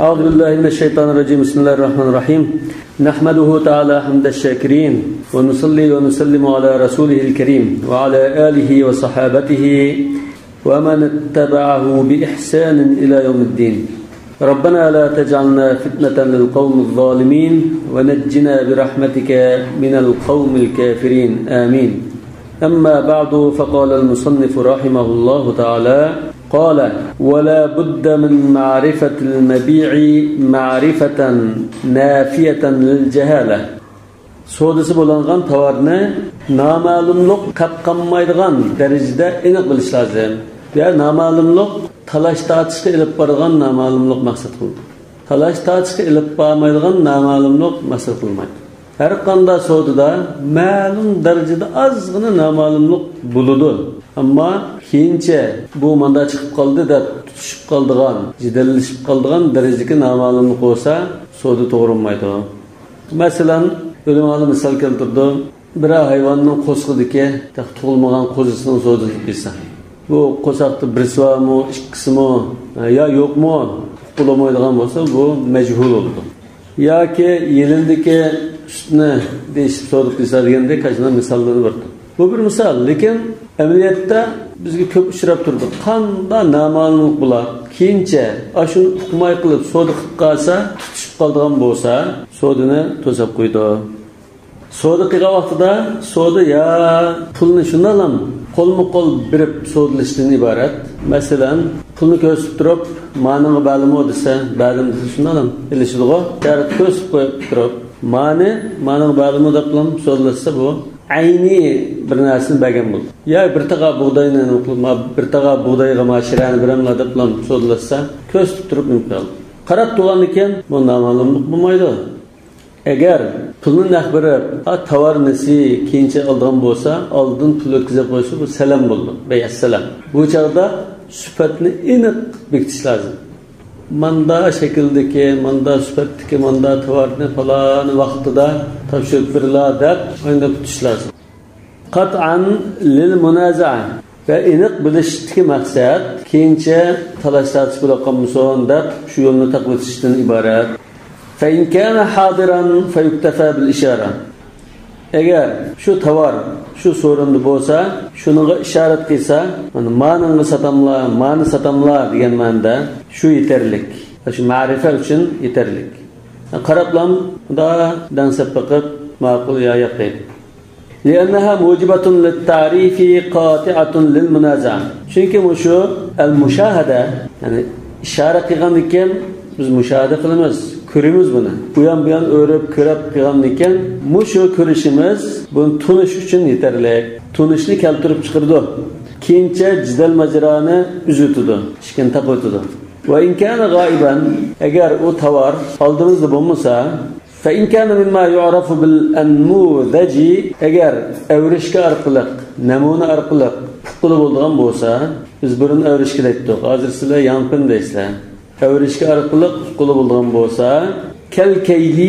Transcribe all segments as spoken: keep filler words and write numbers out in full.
أعوذ بالله من الشيطان الرجيم. بسم الله الرحمن الرحيم. نحمده تعالى حمد الشاكرين، ونصلي ونسلم على رسوله الكريم، وعلى آله وصحابته ومن اتبعه بإحسان إلى يوم الدين. ربنا لا تجعلنا فتنة للقوم الظالمين، ونجنا برحمتك من القوم الكافرين. آمين. أما بعد، فقال المصنف رحمه الله تعالى، قال: ولا بد من معرفة المبيع معرفة نافية للجهالة. سودىسى بولۇنغان تاۋارنى نامەلۇملۇق قاپقانمايدىغان دەرىجىدە ئېنىق بىلىش لازىم. يا نامەلۇملۇق تالاش-تارتىشقا ئېلىپ بارىدىغان نامەلۇملۇق مەقسەت قىلىدۇ. تالاش-تارتىشقا ئېلىپ بارمايدىغان نامەلۇملۇق مەقسەت قىلمايدۇ. ھەر قانداق سودىدا مەلۇم دەرىجىدە ئازغىنا نامەلۇملۇق بولىدۇ. ئەمما كېيىنچە بۇ ماندا چىقىپ قالدى دەپ تۇتۇشۇپ قالىدىغان، جېدەللىشىپ قالىدىغان دەرىجىدىكى نامەلۇملۇق بولسا، سودا توغرىلمايدۇ. مەسىلەن، ئۆلىمالار مىسال كەلتۈرىدۇ. بىرەر ھايۋاننىڭ قورسىقىدىكى تېخى تۇغۇلمىغان قوزىسىنىڭ سودىسىنى قىلسا، بۇ قورساقتا بىرسى بارمۇ، ئىككىسىمۇ، يا يوقمۇ، ئۇقۇپ بولمايدىغان بولسا، بۇ مەجھۇل بولىدۇ. ياكى يېلىندىكى سۈتنى دېيىشىپ سودا قىلسا دېگەندەك، ئاشۇنداق مىساللىرى بار. بۇ بىر مىسال، لېكىن ئەمەلىيەتتە بىزگە كۆپ ئۇچراپ تۇرىدۇ. قانداق نامەلۇملۇق بۇلار؟ كېيىنچە ئاشۇنى ئۇقماي قىلىپ سودا قىلىپ قالسا، تۇتۇشۇپ قالىدىغان بولسا، سودىنى توساپ قويىدۇ. سودا قىلغان ۋاقتىدا سودا يا پۇلنى شۇنداقلا قولمۇ قول بېرىپ سودىلىشىشتىن ئىبارەت. مەسىلەن، پۇلنى كۆرسىتىپ تۇرۇپ، مانىڭغا بەردىمۇ دېسە، بەردىم دېسە، شۇنداقلا ئېلىشىدىغۇ. ئىشارەت كۆرسىتىپ قويۇپ تۇرۇپ، مانى، مانىڭغا بەردىمۇ دەپلا سودىلاشسا، بۇ ئەينىي بىر نەرسىنى بەرگەن بولىدۇ. يا بىر تاغار بۇغداينى، ما بىر تاغار بۇغدايغا ما شىرەنى بېرەملا دەپلا سودىلاشسا، كۆرسىتىپ تۇرۇپ نېمە قىلىدۇ؟ قاراپ تۇرغاندىكىن بۇ نامەلۇملۇق بولمايدۇ. ئەگەر پۇلنى نەق بېرىپ، ئا، تاۋارنى سى كېيىنچە ئالىدىغان بولسا، ئالدىن پۇل ئۆتكۈزۈپ قويسا، بۇ سەلەم بولىدۇ، بەيئەسسەلام. بۇ چاغدا سۈپەتنى ئېنىق بېكىتىش لازىم. ماندا شەكىلدىكى، ماندا سۈپەتتىكى، ماندا تاۋارنى پالان ۋاقتىدا تاپشۇرۇپ بېرىلا دەپ، ئايلاندۇرۇپ تۇتۇش لازىم. قەتئەن لىل مۇنازەئە. ۋە ئېنىق بىلىشتىكى مەقسەت، كېيىنچە تالاش-تارتىش بولۇپ قالمىسۇن دەپ، شۇ يولنى تاقىۋېتىشتىن ئىبارەت. فَإِنْ كَانَ حَاضِرًا فَيُكْتَفَى بِالْإِشَارَةِ. ئەگەر شۇ تاۋار شۇ سورۇندا بولسا، شۇنىڭغا ئىشارەت قىلسا، مانا، مانىڭغا ساتاملا، مانى ساتاملا دېگەن مەنىدە، شۇ يېتەرلىك. شۇ مەرىپە ئۈچۈن يېتەرلىك. قاراپلام، مۇنداق دەڭسەپ بېقىپ، ماقۇل يا ياق دەيدۇ. لِأَنَّهَا مُوجِبَةٌ لِلتَّعْرِيفِ قَاطِعَةٌ لِلْمُنَازَعَةِ. چۈنكى مۇشۇ ئەل مۇشاھەدە، يەنى ئىشارە قىلغاندىكىن، بىز مۇشاھەدە قىلىمىز، كۆرىمىز بۇنى. ئۇيان بۇيان ئۆرۈپ، كۆرۈپ قىلغاندىكىن، مۇشۇ كۆرۈشىمىز بۇنى تونۇش ئۈچۈن يېتەرلىك. تونۇشنى كەلتۈرۈپ چىقىرىدۇ. كېيىنچە جېدەل ماجىرانى ئۈزۈۋېتىدۇ، ئىشىكنى تاقىۋېتىدۇ. وَإِنْ كَانَ غَائِبًا، ئەگەر ئۇ تاۋار ئالدىمىزدا بولمىسا، فَإِنْ كَانَ مِمَّا يُعْرَفُ بِالْأَنْمُوذَجِ، ئەگەر ئەۋرىشكە ئارقىلىق، نەمۇنە ئارقىلىق ئۇققىلى بولىدىغان بولسا، بىز بۇرۇن ئەۋرىشكە دەيتتۇق، ھازىر سىلەر ياڭپىن دەيسىلەر. ئەۋرىشكە ئارقىلىق ئۇققىلى بولىدىغان بولسا، كَالْكَيْلِ،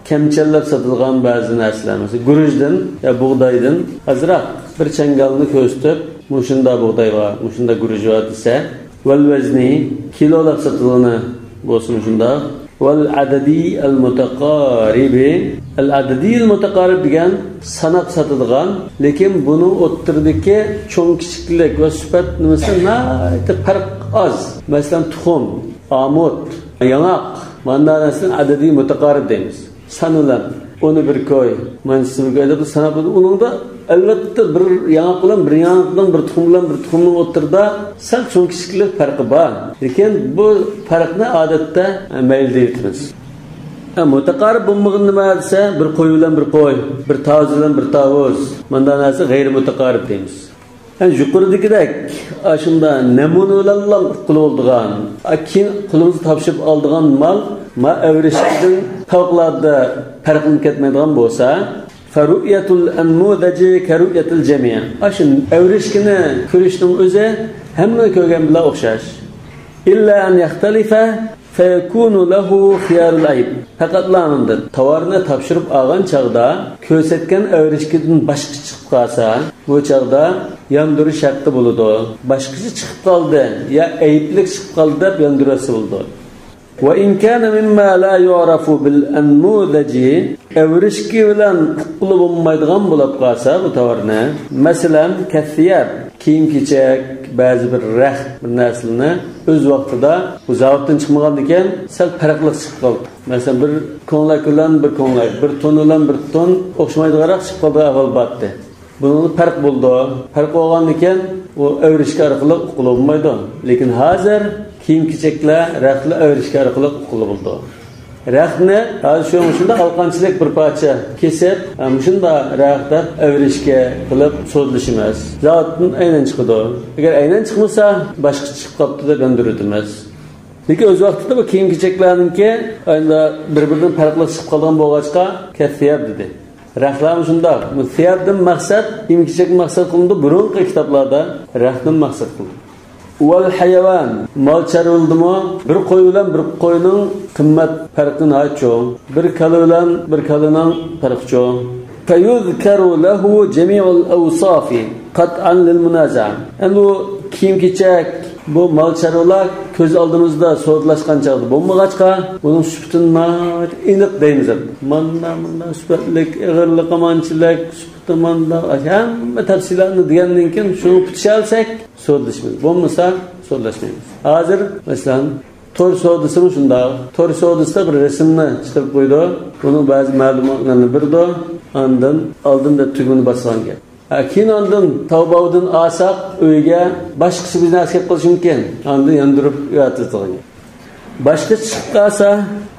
كەمچەللەپ ساتىدىغان بەزى نەرسىلەر، مەسىلەن، گۈرۈچتىن يا بۇغدايدىن ئازراق بىر چەڭگەلنى كۆرسىتىپ، مۇشۇنداق بۇغداي بار، مۇشۇنداق گۈرۈچ بار دېسە، ۋەل ۋەزنى، كىلولاپ ساتىدىغىنى بولسىمۇ شۇنداق. ۋەل ئەدەدى ئەل مۇتەقارىبى. ئەل ئەدەدى ئەل مۇتەقارىب دېگەن ساناپ ساتىدىغان، لېكىن بۇنىڭ ئوتتۇرىدىكى چوڭ كىچىكلىك ۋە سۈپەت نېمىسى ناھايىتى پەرق ئاز. مەسىلەن، تۇخۇم، ئامۇت، ياڭاق، مانا نەرسىنى ئەدەدى مۇتەقارىب دەيمىز. سان بىلەن ئۇنى بىر كوي، مانچىسى بىر كوي دەپ ساناپ، ئۇنىڭدا ئەلۋەتتە بىر ياڭاق بىلەن بىر ياڭاق بىلەن بىر تۇخۇم بىلەن بىر تۇخۇمنىڭ ئوتتۇرىدا سەل چوڭ كىچىكلىك پەرقى بار. لېكىن بۇ پەرقنى ئادەتتە مەيلى دەيۋېتىمىز. ھە، مۇتەقارىب بولمىغىنى نېمە دېسە، بىر قوي بىلەن بىر قوي، بىر تاۋۇز بىلەن بىر تاۋۇز، مۇنداق نەرسە غەيرىي مۇتەقارىب دەيمىز. ھە، يۇقىرىدىكىدەك ئاشۇنداق نەمۇنە بىلەنلا قىلىۋالىدىغان، كېيىن قولىمىزغا تاپشۇرۇپ ئالىدىغان مال ما ئەۋرىشكىدىن پەۋقۇلئاددە پەرقلىنىپ كەتمەيدىغان بولسا، فَرُؤْيَةُ الْأَنْمُوذَجِ كَرُؤْيَةِ الْجَمِيعِ. ئاشۇ ئەۋرىشكىنى كۆرۈشنىڭ ئۆزى ھەممىنى كۆرگەن بىلەن ئوخشاش. إِلَّا أَنْ يَخْتَلِفَ فَيَكُونُ لَهُ خِيَارُ الْعَيْبِ. پەقەتلا ئاندىن تاۋارنى تاپشۇرۇپ ئالغان چاغدا كۆرسەتكەن ئەۋرىشكىدىن باشقىچە چىقىپ قالسا، بۇ چاغدا ياندۇرۇش ھەققى بولىدۇ. باشقىچە چىقىپ قالدى يا ئەيىبلىك چىقىپ قالدى دەپ ياندۇرۇۋەتسە بولىدۇ. وإن كان مما لا يعرف بالأنموذج، ئەۋرىشكە بىلەن ئۇققىلى بولمايدىغان بولۇپ قالسا بۇ تاۋارنى، مەسىلەن، كالثياب، كىيىم-كېچەك، بەزى بىر رەخت، بىر نەرسىلەرنى ئۆز ۋاقتىدا بۇ زاۋۇتتىن چىقمىغاندىكىن سەل پەرقلىق چىقىپ قالدى. مەسىلەن، بىر كۆڭلەك بىلەن بىر كۆڭلەك، بىر تون بىلەن بىر تون ئوخشىمايدىغانراق چىقىپ قالىدىغان ئەھۋال بارتتى. بۇنىڭدا پەرق بولىدۇ. پەرق بولغاندىكىن ئۇ ئەۋرىشكە ئارقىلىق ئۇققىلى بولمايدۇ. لېكىن ھازىر كىيىم-كېچەكلەر، رەختلەر ئەۋرىشكە ئارقىلىق ئۇققىلى بولىدۇ. رەختنى ھازىر شۇ، شۇنداق ئالقانچىلىك بىر پارچە كېسىپ، ھە، مۇشۇنداق رەخت دەپ ئەۋرىشكە قىلىپ سودىلىشىمىز. زاۋۇتتىن ئەينەن چىقىدۇ. ئەگەر ئەينەن چىقمىسا، باشقىچە چىقىپ قاپتۇ دەپ ياندۇرۇۋېتىمىز. لېكىن ئۆز ۋاقتىدا بۇ كىيىم-كېچەكلەرنىڭكى ئەمدى بىر-بىرىدىن پەرقلىق چىقىپ قالغان بولغاچقا، كالثياب دېدى. رەختلەرمۇ شۇنداق. بۇ ثيابتىن مەقسەت، كىيىم-كېچەكتىن مەقسەت قىلىنىدۇ، بۇرۇنقى كىتابلاردا رەختتىن مەقسەت قىلىنىدۇ. والحيوان، مال-چارۋىلىرىدىمۇ بىر قوي بىلەن بىر قوينىڭ قىممەت پەرقى ناھايىتى چوڭ. بىر كالا بىلەن بىر كالىنىڭ پەرقى چوڭ. فيذكر له جميع الأوصاف قطعا للمنازعة. ئەمدى بۇ كىيىم-كېچەك، بۇ مال-چارۋىلار كۆز ئالدىمىزدا سودىلاشقان چاغدا بولمىغاچقا، بۇنىڭ سۈپىتىنى ناھايىتى ئېنىق دەيمىز. مانا، مانا سۈپەتلىك، ئېغىرلىقى مانچىلىك، سۈپىتى مانداق، ھەممە تەپسىلاتنى دېگەندىن كېيىن شۇنى پۈتۈشەلسەك سودىلىشىمىز. بولمىسا سودىلاشمايمىز. ھازىر، مەسىلەن، تور سودىسىمۇ شۇنداق. تور سودىسىدا بىر رەسىمنى چىقىرىپ قويىدۇ. بۇنىڭ بەزى مەلۇماتلىرىنى بېرىدۇ. ئاندىن ئالدىن دەپ تۈگمىنى باسىدىغان گەپ. ھە، كېيىن ئاندىن تاۋباۋدىن ئالساق ئۆيگە باشقىچە بىر نەرسە كەپ قېلىشى مۇمكىن. ئاندىن ياندۇرۇپ ئۆيەتىدىغان گەپ. باشقىچە چىقىپ قالسا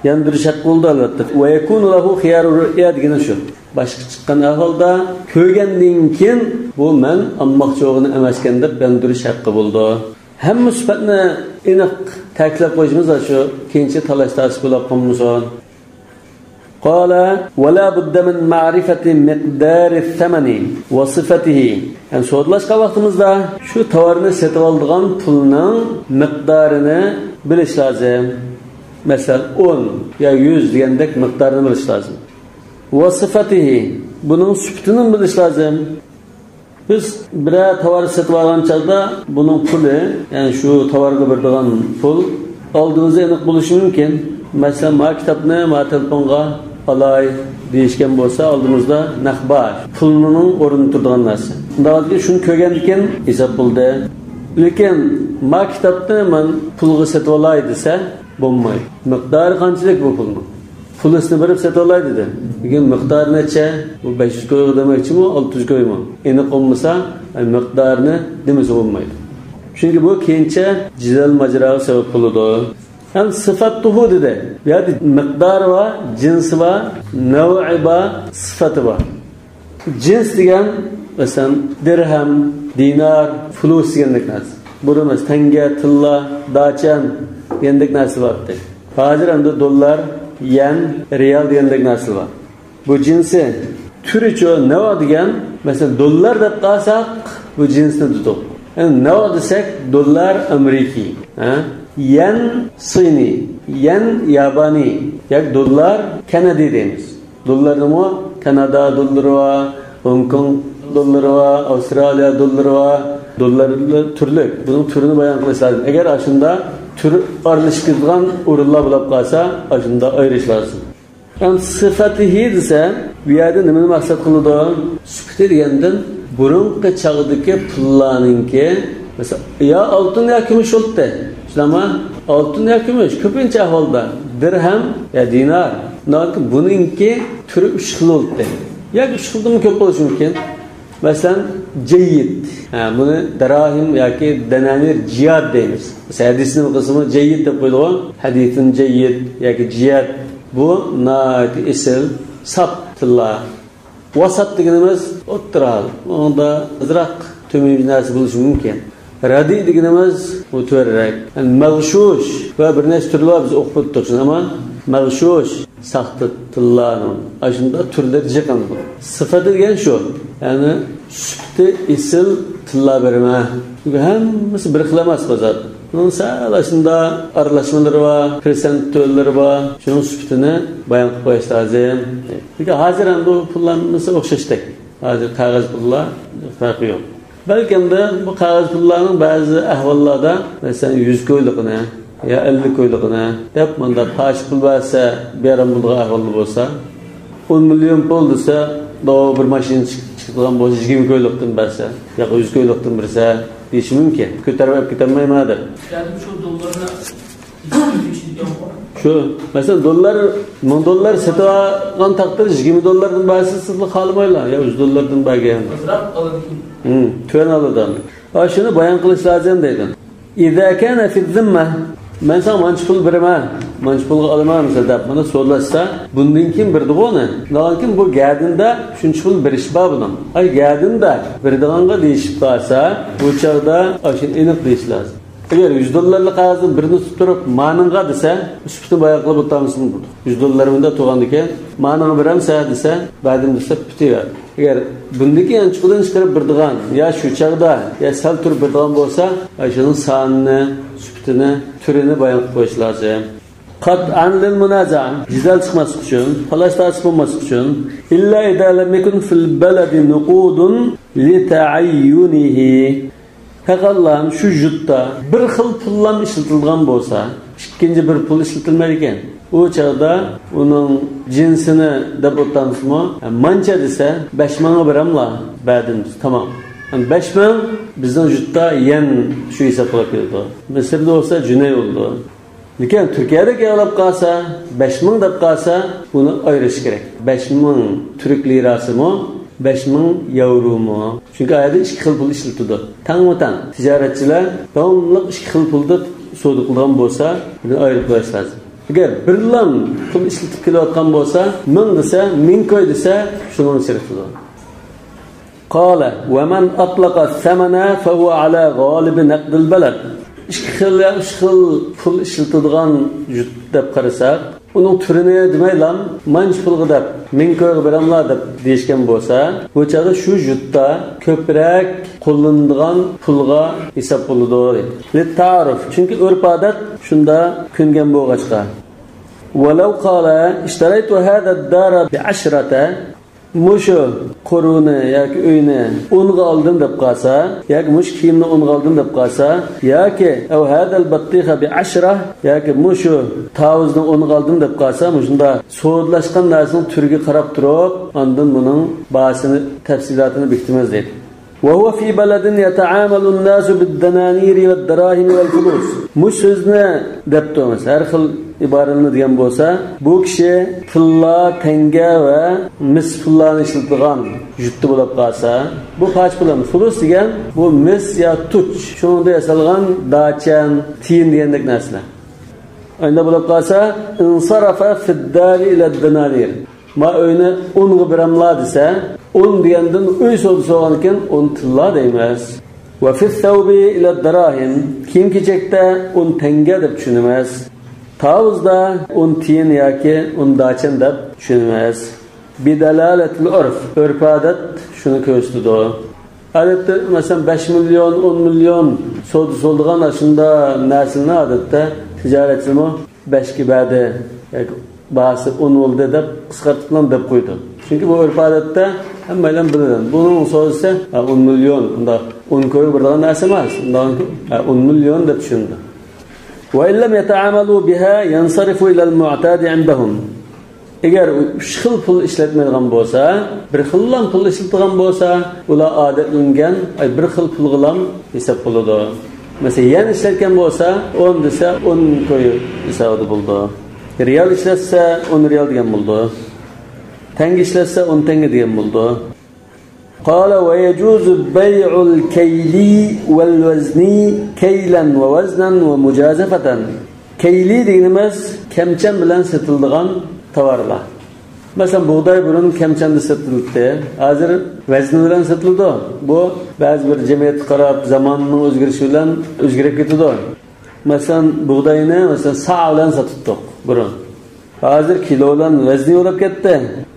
ياندۇرۇش ھەققى بولىدۇ، ئەلۋەتتە. ويكون له خيار الرؤيا دېگىنى شۇ. باشقا چىققان ئەھۋالدا كۆرگەندىن كېيىن بۇ مەن ئالماقچى بولغىنى ئەمەسكەن دەپ ياندۇرۇش ھەققى بولىدۇ. ھەممە سۈپەتنى ئېنىق تەكىتلەپ قويۇشىمىز شۇ، كېيىنچە تالاش-تارتىش بولۇپ قالمىسۇن. قال ولا بد من معرفة مقدار الثمن وصفته. يەنى سودىلاشقان ۋاقتىمىزدا شۇ تاۋارنى سېتىۋالىدىغان پۇلنىڭ مىقدارىنى بىلىش لازىم. مەسىلەن، ئون يا يۈز دېگەندەك مىقدارنى بىلىش لازىم. وصفته، بۇنىڭ سۈپىتىنى بىلىش لازىم. بىز بىرەر تاۋار سېتىۋالغان چاغدا بۇنىڭ پۇلى، يەنى شۇ تاۋارغا بېرىدىغان پۇل ئالدىمىزدا ئېنىق بولۇشى مۇمكىن. مەسىلەن، ما كىتابنى ما تېلېفونغا ئالاي دېيىشكەن بولسا، ئالدىمىزدا نەق بار. پۇلنىڭ ئورنىدا تۇرىدىغان نەرسە. شۇنداق شۇنى كۆرگەندىن كېيىن ھېساب بولدى. لېكىن ما كىتابنى مەن پۇلغا سېتىۋالاي دېسە، بولمايدۇ. مىقدارى قانچىلىك بۇ پۇلنىڭ؟ پۇلىسىنى بېرىپ سېتىۋالاي دېدى. لېكىن مىقدارى نەچچە؟ بۇ بەش يۈز كويغا دېمەكچىمۇ، ئالتە يۈز كويمۇ؟ ئېنىق بولمىسا، ئەي، مىقدارىنى دېمىسە بولمايدۇ. چۈنكى بۇ كېيىنچە جېدەل ماجىراغا سەۋەب بولىدۇ. ھەم سىفەتتۇھۇ دېدى. بۇ يەردە مىقدارى بار، جىنسى بار، نەۋئى بار، سىفەتى بار. جىنس دېگەن، مەسىلەن، دىرھەم، دىنار، فلۇس دېگەندەك نەرسە. بۇرۇن، مەسىلەن، تەڭگە، تىللا، داچەن دېگەندەك نەرسە بار ئىدى. ھازىر ئەمدى دوللار، يەن، رىيال دېگەندەك نەرسە بار. بۇ جىنسى، تۈرىچۇ، نەۋ دېگەن، مەسىلەن، دوللار دەپ قالساق، بۇ جىنسنى دېدۇق. يەنى نەۋ دېسەك، دوللار ئامېرىكىي، ھە؟ يەن سىنىي، يەن يابانىي، ياكى دوللار كەنەدىي دەيمىز. دوللارنىمۇ كانادا دوللىرى بار، گونكوڭ دوللىرى بار، ئاۋسترالىيە دوللىرى بار، دوللارلار تۈرلۈك. بۇنىڭ تۈرىنى بايان قىلىش لازىم. ئەگەر ئاشۇنداق تۈر ئارىلىشىپ كېتىدىغان ئورۇنلار بولۇپ قالسا، ئاشۇنداق ئايرىش لازىم. ئەمدى سىفەتىھى دېسە، بۇ يەردە نېمىنى مەقسەت قىلىدۇ؟ سۈپىتى دېگەندىن بۇرۇنقى چاغدىكى پۇللارنىڭكى، مەسىلەن، يا ئالتۇن يا كۈمۈش بولۇپتۇ. شۇنداقمۇ؟ ئالتۇن يا كۈمۈش، كۆپىنچە ئەھۋالدا دىرھەم يا دىنار. بۇنىڭكى تۈرى ئۈچ خىل بولۇپتۇ. ياكى ئۈچ خىلدىنمۇ كۆپ بولۇشى مۇمكىن. مەسىلەن، جەييىد. ھە، بۇنى دەراھىم ياكى دەنانىر جىياد دەيمىز. مەسىلەن، ھەدىسنى بىر قىسمى جەييىد دەپ قويىدىغۇ. ھەدىسۇن جەييىد ياكى جىياد. بۇ ناھايىتى ئېسىل، ساپ تىللا. ۋاسات دېگىنىمىز ئوتتۇرا ھال. ئۇنىڭدا ئازراق تۆمۈر نەرسە بولۇشى مۇمكىن. رەدىي دېگىنىمىز بۇ تۆۋەنرەك. يەنى مەغشۇش ۋە بىر نەچچە تۈرى بار، بىز ئوقۇپ ئۆتتۇق شۇنى، ئەمما مەغشۇش ساختا تىللانىڭ ئاشۇنداق تۈرلىرى جىق ئەمدى بۇ. سىفەتى دېگەن شۇ. يەنى سۈپىتى ئېسىل تىللا بېرىمە. چۈنكى ھەممىسى بىر خىل ئەمەس بۇ زات. بۇنىڭ سەل ئاشۇنداق ئارىلاشمىلىرى بار، پىرسەنت تۆۋەنلىرى بار. شۇنىڭ سۈپىتىنى بايان قىلىپ قويۇش لازىم. چۈنكى ھازىر ئەمدى بۇ پۇللار ھەممىسى ئوخشاشتەك. ھازىر قەغەز پۇللار پەرقى يوق. بەلكىمدە بۇ قەغەز پۇللارنىڭ بەزى ئەھۋاللاردا، مەسىلەن، يۈز كويلۇقىنى، يا ئەللىك كويلۇقىنى دەپ، مۇنداق پاش پۇل بەرسە، بىئارام بولىدىغان ئەھۋالدا بولسا، ئون مىليون پۇل دېسە، داۋا بىر ماشىنا چىق-، چىقىدىغان بولسا، يىگىرمە كويلۇقتىن بەرسە، ياكى يۈز كويلۇقتىن بەرسە دېيىشى مۇمكىن. كۆتۈرۈپ ئەپ كېتەلمەيمەن دەپ. يەنى شۇ دوللارنى شۇ، مەسىلەن، دوللار، مىڭ دوللار سېتىۋالغان تەقدىردە يىگىرمە دوللاردىن بەرسە، سىزلا خالىمايلا، يا يۈز دوللاردىن بەرگەن. ئازراق ئالىدىكىن. ھىم، تۆۋەن ئالىدۇ. ھا، شۇنى بايان قىلىش لازىم دەيدۇ. إذا كان في الذمة، مەن ساڭا مانچە پۇل بېرىمەن، مانچە پۇلغا ئالىمەن مەسىلەن دەپ، مانا سودىلاشسا، بۇندىن كېيىن بېرىدىغۇ ئۇنى. ئۇنداقتىن كېيىن بۇ گەدىندا شۇنچە پۇل بېرىش بار بۇنىڭ. ئاي، گەدىندا بېرىدىغانغا دېيىشىپ قالسا، بۇ چاغدا ئاشۇنى ئېنىق دېيىش لازىم. ئەگەر يۈز دوللارلىق قەغەزنى بىرىنى تۇتۇپ تۇرۇپ، مانىڭغا دېسە، سۈپىتىنى بايان قىلىپ ئولتۇرمىسىمۇ بولىدۇ. يۈز دوللار مۇنداق تۇرغاندىكىن، مانىڭغا بېرەمسەن دېسە، بەردىم دېسە، پۈتۈۋەر. ئەگەر بۇندىكى يانچۇقىدىن چىقىرىپ بېرىدىغان، يا شۇ چاغدا، يا سەل تۇرۇپ بېرىدىغان بولسا، ئاشۇنىڭ سانىنى، سۈپىتىنى، تۈرىنى بايان قىلىپ قويۇش لازىم. قطعا للمنازعة، جېدەل چىقماسلىق ئۈچۈن، تالاش-تارتىش بولماسلىق ئۈچۈن. إلا إذا لم يكن في البلد نقود لتعينه. پەقەتلا شۇ يۇرتتا بىر خىل پۇللام ئىشلىتىلىدىغان بولسا، ئىككىنچى بىر پۇل ئىشلىتىلمەيدىكەن. ئۇ چاغدا ئۇنىڭ جىنسىنى دەپ ئولتۇرامىزمۇ؟ مانچە دېسە، بەش مىڭغا بېرەملا، بەردىم دېسە، تامام. بەش مىڭ بىزنىڭ يۇرتتا يەن شۇ ھېسابقا كېلىدۇ. مىسىردا بولسا جۈنەي بولىدۇ. لېكىن تۈركىيەدەك ياغلاپ قالسا، بەش مىڭ دەپ قالسا، بۇنى ئايرىش كېرەك. بەش مىڭ تۈرك لىراسىمۇ، بەش مىڭ ياۋرومۇ؟ چۈنكى ئۇ يەردە ئىككى خىل پۇل ئىشلىتىدۇ. تەڭمۇ تەڭ. تىجارەتچىلەر داۋاملىق ئىككى خىل پۇلدا سودا قىلىدىغان بولسا، بۇنى ئايرىپ قويۇش لازىم. ئەگەر بىرلا پۇل ئىشلىتىپ كېلىۋاتقان بولسا، مىڭ دېسە، مىڭ كوي دېسە، شۇنىڭ ئىچىدە كىرىدۇ. قال، ومن أطلق الثمن فهو على غالب نقد البلد. ئىككى خىل يا ئۈچ خىل پۇل ئىشلىتىدىغان يۇرت دەپ قارىساق، ئۇنىڭ تۈرىنى دېمەيلا، مانچە پۇلغا دەپ، مىڭ كويغا بېرەملا دەپ دېيىشكەن بولسا، بۇ چاغدا شۇ يۇرتتا كۆپرەك قوللىنىدىغان پۇلغا ھېساب بولىدۇ. للتعارف، چۈنكى ئۆرپ-ئادەت شۇندا كۆنگەن بولغاچقا. ولو قال، اشتريت هذا الدار بعشرة، مۇشۇ قورۇنى ياكى ئۆينى ئونغا ئالدىم دەپ قالسا، ياكى مۇشۇ كىيىمنى ئونغا ئالدىم دەپ قالسا، ياكى، أو هذا البطيخ بعشرة، ياكى مۇشۇ تاۋۇزنى ئونغا ئالدىم دەپ قالسا، مۇشۇنداق سودىلاشقان نەرسىنىڭ تۈرىگە قاراپ تۇرۇپ، ئاندىن بۇنىڭ باھاسىنى، تەپسىلاتىنى بېكىتىمىز دەيدۇ. وهو في بلد يتعامل الناس بالدنانير والدراهم والفلوس. مۇشۇ سۆزنى دەپتۇ، مەسىلەن، ھەر خىل ئىبارىلىرىنى دېگەن بولسا، بۇ كىشى تىللا، تەڭگە ۋە مىس پۇللارنى ئىشلىتىدىغان يۇرتتا بولۇپ قالسا، بۇ پاچ پۇل ئەمەس. فۇلۇس دېگەن بۇ مىس يا تۇچ، شۇنىڭدا ياسالغان داچەن، تىيىن دېگەندەك نەرسىلەر. ئەندە بولۇپ قالسا، انصرف في الدار إلى الدنانير. ما ئۆينى ئونغا بېرەملا دېسە، ئون دېگەندىن ئۆي سودىسى بولغانىكەن، ئون تىللا دەيمىز. وفي الثوب إلى الدراهم، كىيىم-كېچەكتە ئون تەڭگە دەپ چۈشىنىمىز. تاۋۇزدا ئون تىيىن ياكى ئون داچەن دەپ چۈشىنىمىز. بدلالة العرف، ئۆرپ-ئادەت شۇنى كۆرسىتىدۇ. ئادەتتە، مەسىلەن، بەش مىليون، ئون مىليون سودا سولىدىغان ئاشۇنداق نەرسىلەرنى ئادەتتە تىجارەتچىمۇ بەشكە بەردى ياكى باھاسى ئون بولدى دەپ قىسقارتىپلا دەپ قويىدۇ. چۈنكى بۇ ئۆرپ-ئادەتتە ھەممەيلەن بىلىدۇ. بۇنىڭ سودىسى، ھە، ئون مىليون، ئۇنداق ئون كويغا بېرىدىغان نەرسە ئەمەس. ئۇنداق، ھە، ئون مىليون دەپ چۈشىنىدۇ. وإن لم يتعاملوا بها ينصرف إلى المعتاد عندهم. ئەگەر ئۈچ خىل پۇل ئىشلەتمەيدىغان بولسا، بىر خىللا پۇل ئىشلىتىدىغان بولسا، ئۇلار ئادەتلەنگەن، ئاي، بىر خىل پۇلغىلا ھېساب بولىدۇ. مەسىلەن، يەن ئىشلەتكەن بولسا، ئون دېسە، ئون كوي ھېسابىدا بولىدۇ. رىيال ئىشلەتسە، ئون رىيال دېگەن بولىدۇ. تەڭگە ئىشلەتسە، ئون تەڭگە دېگەن بولىدۇ. قال ويجوز بيع الكيل والوزن كيلا ووزنا ومجازفة. كيل دېگىنىمىز كەمچەن بىلەن سېتىلىدىغان تاۋارلار. مەسىلەن، بۇغداي بۇرۇن كەمچەندە سېتىلاتتى، ھازىر ۋەزنى بىلەن سېتىلىدۇ. بۇ بەزى بىر جەمئىيەتكە قاراپ، زاماننىڭ ئۆزگىرىشى بىلەن ئۆزگىرىپ كېتىدۇ. مەسىلەن، بۇغداينى، مەسىلەن، سا بىلەن ساتاتتۇق بۇرۇن. ھازىر كىلو بىلەن ۋەزنى بولۇپ كەتتى.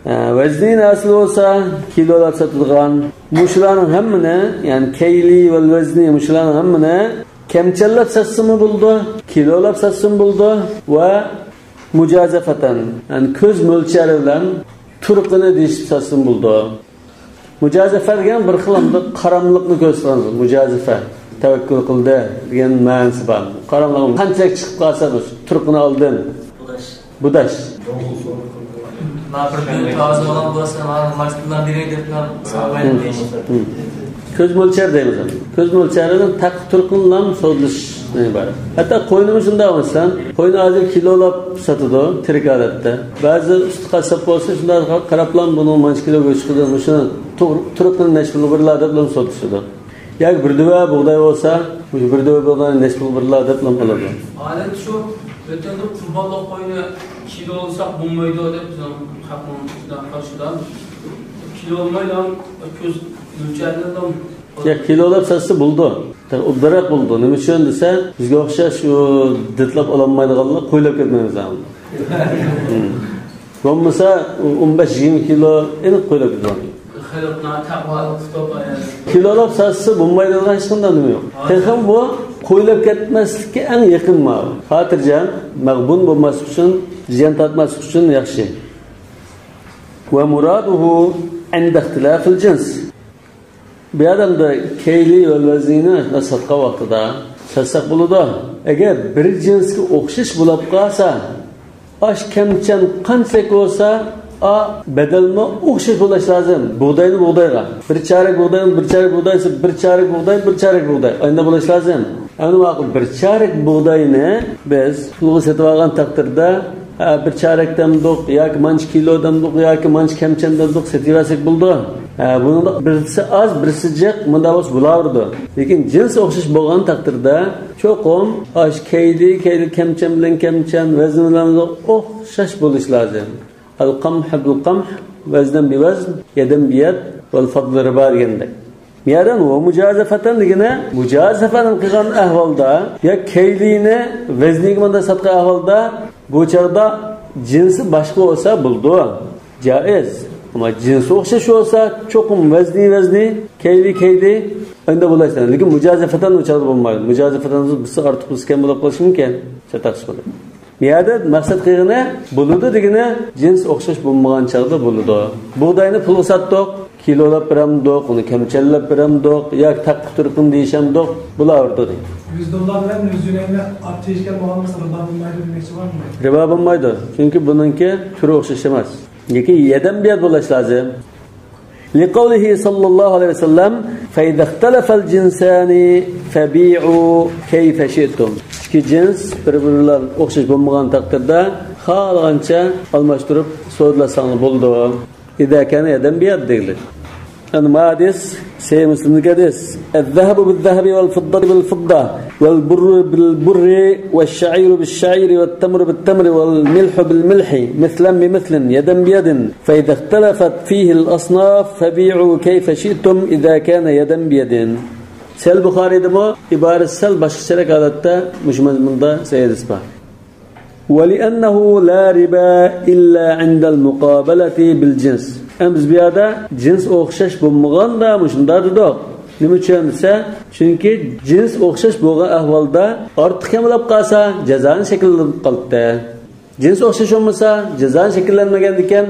ھە، ۋەزنى نەرسىلەر بولسا كىلولاپ ساتىدىغان. مۇشۇلارنىڭ ھەممىنى، يەنى كەيلى ۋەل ۋەزنى، مۇشۇلارنىڭ ھەممىنى كەمچەنلەپ ساتسىمۇ بولىدۇ، كىلولاپ ساتسىمۇ بولىدۇ ۋە مۇجازەفەتەن، يەنى كۆز مۆلچەرى بىلەن تۇرقىنى دېيىشىپ ساتسىمۇ بولىدۇ. مۇجازەفە دېگەن بىر خىل ئانداق قاراملىقنى كۆرسىتىدىغان سۆز، مۇجازەفە. تەۋەككۈل قىلدى دېگەن مەنىسى بار. قاراڭلار، قانچىلىك چىقىپ قالسا، بۇ تۇرقىنى ئالدىن. بۇداش. بۇداش. ما بىر كۈن تازا بولغان بولسا، ما ماشىنىلار بېرەي دەپ، سالمايدۇ دېيىش. كۆز مۆلچەر دەيمىز. كۆز مۆلچەرىدىن تەق تۇرقىنلام سودىلىشىشتىن ئىبارەت. ھەتتا قوينىمۇ شۇنداق مەسىلەن، قوينى ھازىر كىلولاپ ساتىدۇ، تىرىك ھالەتتە. بەزى ئۇستا قاسساپ بولسا، شۇنداق قاراپلا، بۇنىڭ مانچە كىلو گۆشى چىقىدۇ، مۇشۇنى تۇغ-، تۇرقىنى نەچچە پۇل بېرىلا دەپلا سودىلىشىدۇ. ياكى بىر دۆۋە بۇغداي بولسا، مۇشۇ بىر دۆۋە بۇغداينى نەچچە پۇل بېرىلا دەپلا ئالىدۇ. ئادەتتە شۇ ئۆتەمدە قۇربانلىق قوينى كىلولىساق بولمايدۇ دەپ، بىزنىڭ خەقنىڭ شۇنداق قارىشىدا. كىلولىمايلا كۆز مۆلچەرلىرىدىن يا كىلولاپ ساتسا بولىدۇ. ئوبدانراق بولىدۇ. نېمە ئۈچۈن دېسە، بىزگە ئوخشاش شۇ دىتلاپ ئالالمايدىغانلار قويلاپ كەتمەيمىز ھەم. بولمىسا، ئون بەش يىگىرمە كىلو ئېنىق قويلاپ كېتىدۇ. خەلقنى تەقۋالىق تۇتۇپ، كىلولاپ ساتسا بولمايدىغان ھېچقانداق نېمە يوق. تېخىمۇ بۇ قويلاپ كەتمەسلىككە ئەڭ يېقىن ماۋۇ. خاتىرجەم، مەغبۇن بولماسلىق ئۈچۈن، زىيان تارتماسلىق ئۈچۈن ياخشى. ومراده عند اختلاف الجنس. بۇ ئادەمدە كەيلى ۋە ۋەزنىنى ساتقان ۋاقتىدا ساتساق بولىدۇ. ئەگەر بىر جىنسقا ئوخشاش بولۇپ قالسا، ئاش كەمچەن قانچىلىك بولسا، ئا بەدەلمۇ ئوخشاش بولۇش لازىم. بۇغداينى بۇغدايغا، بىر چارەك بۇغداينى بىر چارەك بۇغداي، بىر چارەك بۇغداي، بىر چارەك بۇغداي، ئانداق بولۇش لازىم. ئەمدى ماقۇل، بىر چارەك بۇغداينى بىز پۇلغا سېتىۋالغان تەقدىردە، ھە، بىر چارەك دەمدۇق ياكى مانچە كىلو دەمدۇق ياكى مانچە كەمچەن دەمدۇق سېتىۋەرسەك بولىدۇ. ھە، بۇنىڭدا بىرسى ئاز، بىرسى جىق، مۇنداق بولسا بولاۋېرىدۇ. لېكىن جىنس ئوخشاش بولغان تەقدىردە، چوقۇم ئاش كەيلى، كەيلى كەمچەن بىلەن كەمچەن، ۋەزن بىلەن ئوخشاش بولۇش لازىم. القمح بالقمح، وزنا بوزن، يدا بيد، والفضل ربا دېگەندەك. بۇ يەردىن ۋە مۇجازەفەتەن دېگىنى، مۇجازەفەنى قىلغان ئەھۋالدا يا كەيلىنى ۋەزنىگە مۇنداق ساتقان ئەھۋالدا، بۇ چاغدا جىنسى باشقا بولسا بولىدۇ، جائىز. ئەمما جىنسى ئوخشاش بولسا، چوقۇم ۋەزنى ۋەزنى، كەيلى كەيلى، ئەندە بولىدۇ. لېكىن مۇجازەفەتەن ئۇ چاغدا بولمايدۇ. مۇجازەفەتەن بىرسى ئارتۇق بىرسى كەم بولۇپ قېلىشى مۇمكىن. چاتاقلىشىش بولىدۇ. بۇ يەردە مەقسەت قىلغىنى بولىدۇ دېگىنى، جىنس ئوخشاش بولمىغان چاغدا بولىدۇ. بۇغداينى پۇلغا ساتتۇق، كىلولاپ بېرەمدۇق، ئۇنى كەمچەنلەپ بېرەمدۇق ياكى تەققە تۈركۈم دېيىشەمدۇق، بولاۋېرىدۇ دەيدۇ. يۈز دوللار بىلەن يۈز يۈەننى ئاپ دېيىشكەن بولغان بولسا، رىبا بولمايدۇ دېمەكچى بارمۇ؟ رىبا بولمايدۇ، چۈنكى بۇنىڭكى تۈرى ئوخشاش ئەمەس. لېكىن يەدەن بىيەد بولۇش لازىم. لقوله صلى الله عليه وسلم، فإذا اختلف الجنسان فبيعوا كيف شئتم. ئىككى جىنس بىر-بىرى بىلەن ئوخشاش بولمىغان تەقدىردە، خالىغانچە ئالماشتۇرۇپ سودىلاشساڭلار بولىدۇ. إذا كان يدا بيد دېگىلى. ئەنە ما ھەدىس، سەھىھ مۇسلىمدىكى ھەدىس. الذهب بالذهب والفضة بالفضة والبر بالبر والشعير بالشعير والتمر بالتمر والملح بالملح مثلا بمثل يدا بيد. فإذا اختلفت فيه الأصناف فبيعوا كيف شئتم إذا كان يدا بيد. سەھىھ بۇخارىيدىمۇ ئىبارە سەل باشقىچىراق ھالەتتە مۇشۇ مەزمۇندا سەھىھ ھەدىس بار. ولأنه لا ربا إلا عند المقابلة بالجنس. ئەمما بىز بۇ يەردە جىنس ئوخشاش بولمىغاندا مۇشۇنداق دېدۇق. نېمە ئۈچۈن دېسە، چۈنكى جىنس ئوخشاش بولغان ئەھۋالدا ئارتۇق كەم بولۇپ قالسا، جازانى شەكىللىنىپ قالاتتى. جىنس ئوخشاش بولمىسا، جازانى شەكىللەنمىگەندىكىن،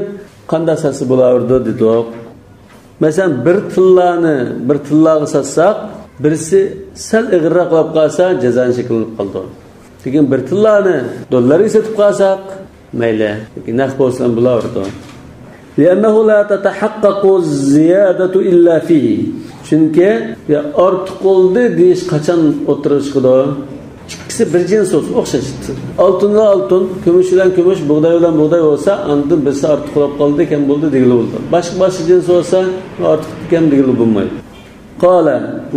قانداق ساتسا بولاۋېرىدۇ دېدۇق. مەسىلەن، بىر تىللانى بىر تىللاغا ساتساق، بىرسى سەل ئېغىرراق بولۇپ قالسا، جازانى شەكىللىنىپ قالىدۇ. لېكىن بىر تىللانى دوللارغا سېتىپ قالساق، مەيلى، نەق بولسا بولاۋېرىدۇ. لأنه لا تتحقق الزيادة إلا فيه. چۈنكى يا ئارتۇق بولدى دېيىش قاچان ئوتتۇرىغا چىقىدۇ؟ ئىككىسى بىر جىنس بولسا ئوخشاش. ئالتۇن بىلەن ئالتۇن، كۈمۈش بىلەن كۈمۈش، بۇغداي بىلەن بۇغداي بولسا، ئاندىن بىرسى ئارتۇق بولۇپ قالدى، كەم بولدى دېگىلى بولىدۇ. باشقا، باشقا جىنس بولسا، ئارتۇق كەم دېگىلى بولمايدۇ. قال: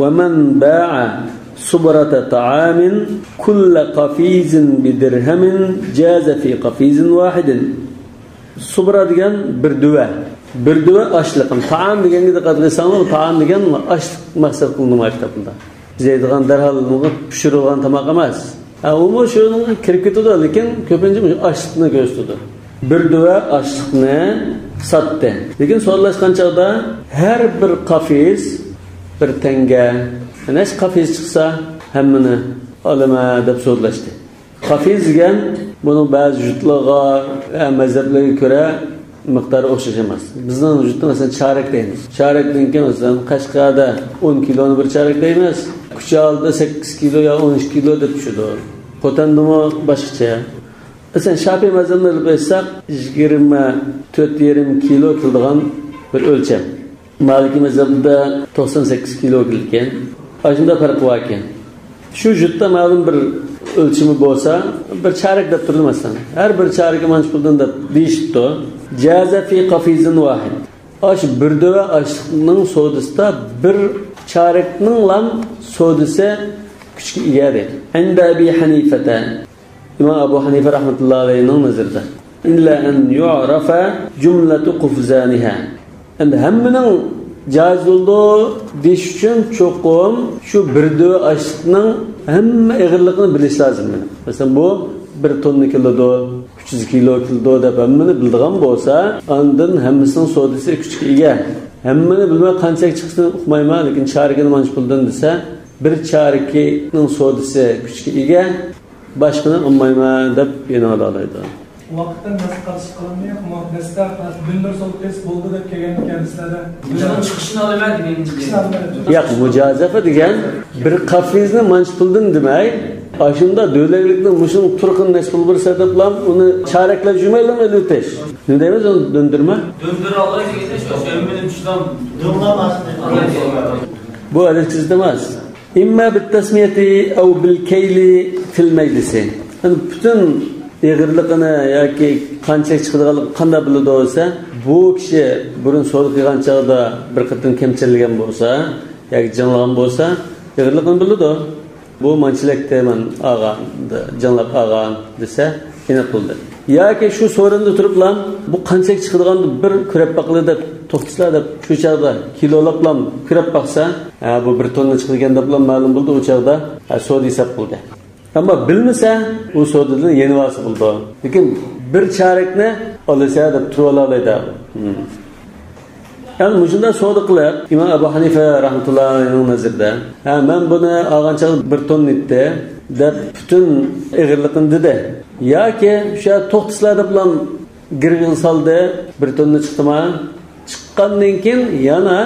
ومن باع صبرة طعام كل قفيز بدرهم جاز في قفيز واحد. سۇبرا دېگەن بىر دۆۋە. بىر دۆۋە ئاشلىق. تائام دېگەنگە دىققەت قىلساڭلار، تائام دېگەن ئاشلىق مەقسەت قىلىنغان كىتابلاردا. بىز يەيدىغان دەرھال پىشۇرۇلغان تاماق ئەمەس. ھە، ئۇمۇ شۇنىڭغا كىرىپ كېتىدۇ، لېكىن كۆپىنچە مۇشۇ ئاشلىقنى كۆرسىتىدۇ. بىر دۆۋە ئاشلىقنى ساتتى. لېكىن سودىلاشقان چاغدا ھەر بىر قافىز بىر تەڭگە. نەچچە قافىز چىقسا، ھەممىنى ئالىمەن دەپ سودىلاشتى. قافىز دېگەن، بۇنىڭ بەزى يۇرتلارغا، ھە، مەزھەپلەرگە كۆرە مىقدارى ئوخشاش ئەمەس. بىزنىڭ يۇرتتا، مەسىلەن، چارەك دەيمىز. چارەك دېگەنكى، مەسىلەن، قەشقەردە ئون كىلونى بىر چارەك دەيمىز. ئۈچ شىئالدا سەككىز كىلو يا ئون ئىككى كىلو دەپ چۈشىدۇ. خوتەندىمۇ باشقىچە. مەسىلەن، شاپىئىي مەزھەبنى ئېلىپ ئېيتساق، يىگىرمە تۆت يېرىم كىلو كېلىدىغان بىر ئۆلچەم. مالىكىي مەزھەبتە توقسان سەككىز كىلو كېلىدىكەن. ئاشۇنداق پەرق باركەن. شۇ يۇرتتا مەلۇم بىر ئۆلچىمى بولسا، بىر چارەك دەپ تۇرىدۇ، مەسىلەن. ھەر بىر چارىكى مانچە پۇلدىن دەپ دېيىشىپتۇ. جازە فى قەفىزىن ۋاھىد. ئاشۇ بىر دۆۋە ئاشلىقنىڭ سودىسىدا بىر چارەكنىڭلام سودىسى كۈچكە ئىگە دەيدۇ. عند أبي حنيفة. ئىمام ئەبۇ ھەنىفە رەھمەتۇللاھى ئەلەيھىنىڭ نەزىرىدە. إلا أن يعرف جملة قفزانها. ئەمدى ھەممىنىڭ جايىز بولىدۇ دېيىش ئۈچۈن چوقۇم شۇ بىر دۆۋە ئاشلىقنىڭ ھەممە ئېغىرلىقىنى بىلىش لازىم. مەسىلەن، بۇ بىر توننا كېلىدۇ، ئۈچ يۈز كىلو كېلىدۇ دەپ ھەممىنى بىلىدىغان بولسا، ئاندىن ھەممىسىنىڭ سودىسى كۈچكە ئىگە. ھەممىنى بىلمەي قانچىلىك چىقىشىنى ئۇقمايمەن، لېكىن چارىكىنى مانچە پۇلدىن دېسە، بىر چارىكىنىڭ سودىسى كۈچكە ئىگە، باشقىنى ئالمايمەن دەپ يېنىۋالالايدۇ. ۋاقىتتىن نەس قارشى قىلىنمىيوقمۇ؟ نەستە بىر سودىسى بولدى دەپ كەلگەنكەن سىلەردە. بۇنىڭ چىقىشىنى ئالىمەن دېگەن. چىقىشىنى ئالىمەن. ياق، مۇجازەفە دېگەن بىر قەپىزنى مانچە پۇلدىن دېمەي، ئاشۇندا دۆلەتلىكنىڭ مۇشۇنىڭ تۇرقىنى نەس پۇل بېرىسە دەپلا ئۇنى چارەكلەپ يۈرمەيلا ئېلىۋېتىش. نېمە دەيمىز ئۇنى دۆندۈرمە؟ دۆندۈرە ئالاي دېگەندە شۇ ھەممىنى چىشلاپ دۆڭلەپ ئالىدۇ. بۇ ئەدەپسىز ئەمەس. إما بالتسمية أو بالكيل في المجلس. يەنى پۈتۈن ئېغىرلىقىنى ياكى قانچىلىك چىقىدىغانلىقىنى قانداق بىلىدۇ دېسە، بۇ كىشى بۇرۇن سودا قىلغان چاغدا بىر قېتىم كەمچىلىگەن بولسا ياكى جىڭلىغان بولسا، ئېغىرلىقىنى بىلىدۇ. بۇ مانچىلىكتە مەن ئالغان، جىڭلاپ ئالغان دېسە، ئېنىق بولدى. ياكى شۇ سورۇندا تۇرۇپلا، بۇ قانچىلىك چىقىدىغاننى بىر كۆرۈپ باقىلى دەپ توختىسىلا دەپ، شۇ چاغدا كىلولاپلا كۆرۈپ باقسا، ھە، بۇ بىر توننا چىقىدىكەن دەپلا مەلۇم بولدى ئۇ چاغدا، ھە، سودا ھېساب قىلدى. ئەمما بىلمىسە، ئۇ سودىدىن يېنىۋالسا بولىدۇ. لېكىن بىر چارەكنى ئالىسە دەپ تۇرۇۋالالايدۇ. يەنى مۇشۇنداق سودا قىلىپ، ئىمام ئەبۇ ھەنىفە رەھمەتۇللاھىنىڭ نەزىرىدە، ھە، مەن بۇنى ئالغان چاغدا بىر توننا ئىدى دەپ پۈتۈن ئېغىرلىقىنى دېدى. ياكى شۇ يەردە توختىسىلا دەپلا گىرگىغا سالدى، بىر توننا چىقتىما؟ چىققاندىن كېيىن يەنە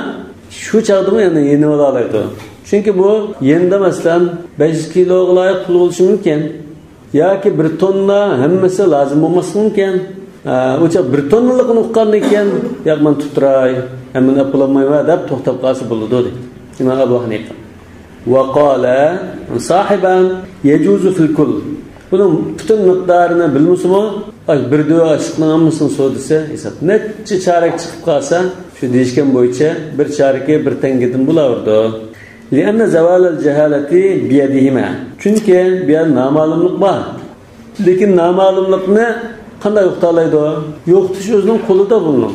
شۇ چاغدىمۇ يەنە يېنىۋالالايدۇ. چۈنكى بۇ يېنىدا، مەسىلەن، بەش يۈز كىلوغا لايىق پۇل بولۇشى مۇمكىن. ياكى بىر توننا ھەممىسى لازىم بولماسلىقى مۇمكىن. ئە، ئۇ چاغ بىر توننىلىقىنى ئۇققاندىن كېيىن، ياق، مەن تۇتۇپ تۇراي، ھەممىنى ئېلىپ بولالمايمەن دەپ توختاپ قالسا بولىدۇ، دەيدۇ ئىمام ئەبۇ ھەنىفە. وقال صاحبان يجوز في الكل. بۇنىڭ پۈتۈن مىقدارىنى بىلمىسىمۇ، ئاي، بىر دۆۋە ئاشلىقنىڭ ھەممىسىنىڭ سودىسى ھېساب. نەچچە چارەك چىقىپ قالسا، شۇ دېيىشكەن بويىچە بىر چارىكى بىر تەڭگىدىن بولاۋېرىدۇ. لأن زوال الجهالة بيدهما. چۈنكى بۇ يەردە نامەلۇملۇق بار. لېكىن نامەلۇملۇقنى قانداق يوقىتالايدۇ؟ يوقىتىش ئۆزىنىڭ قولىدا بۇنىڭ.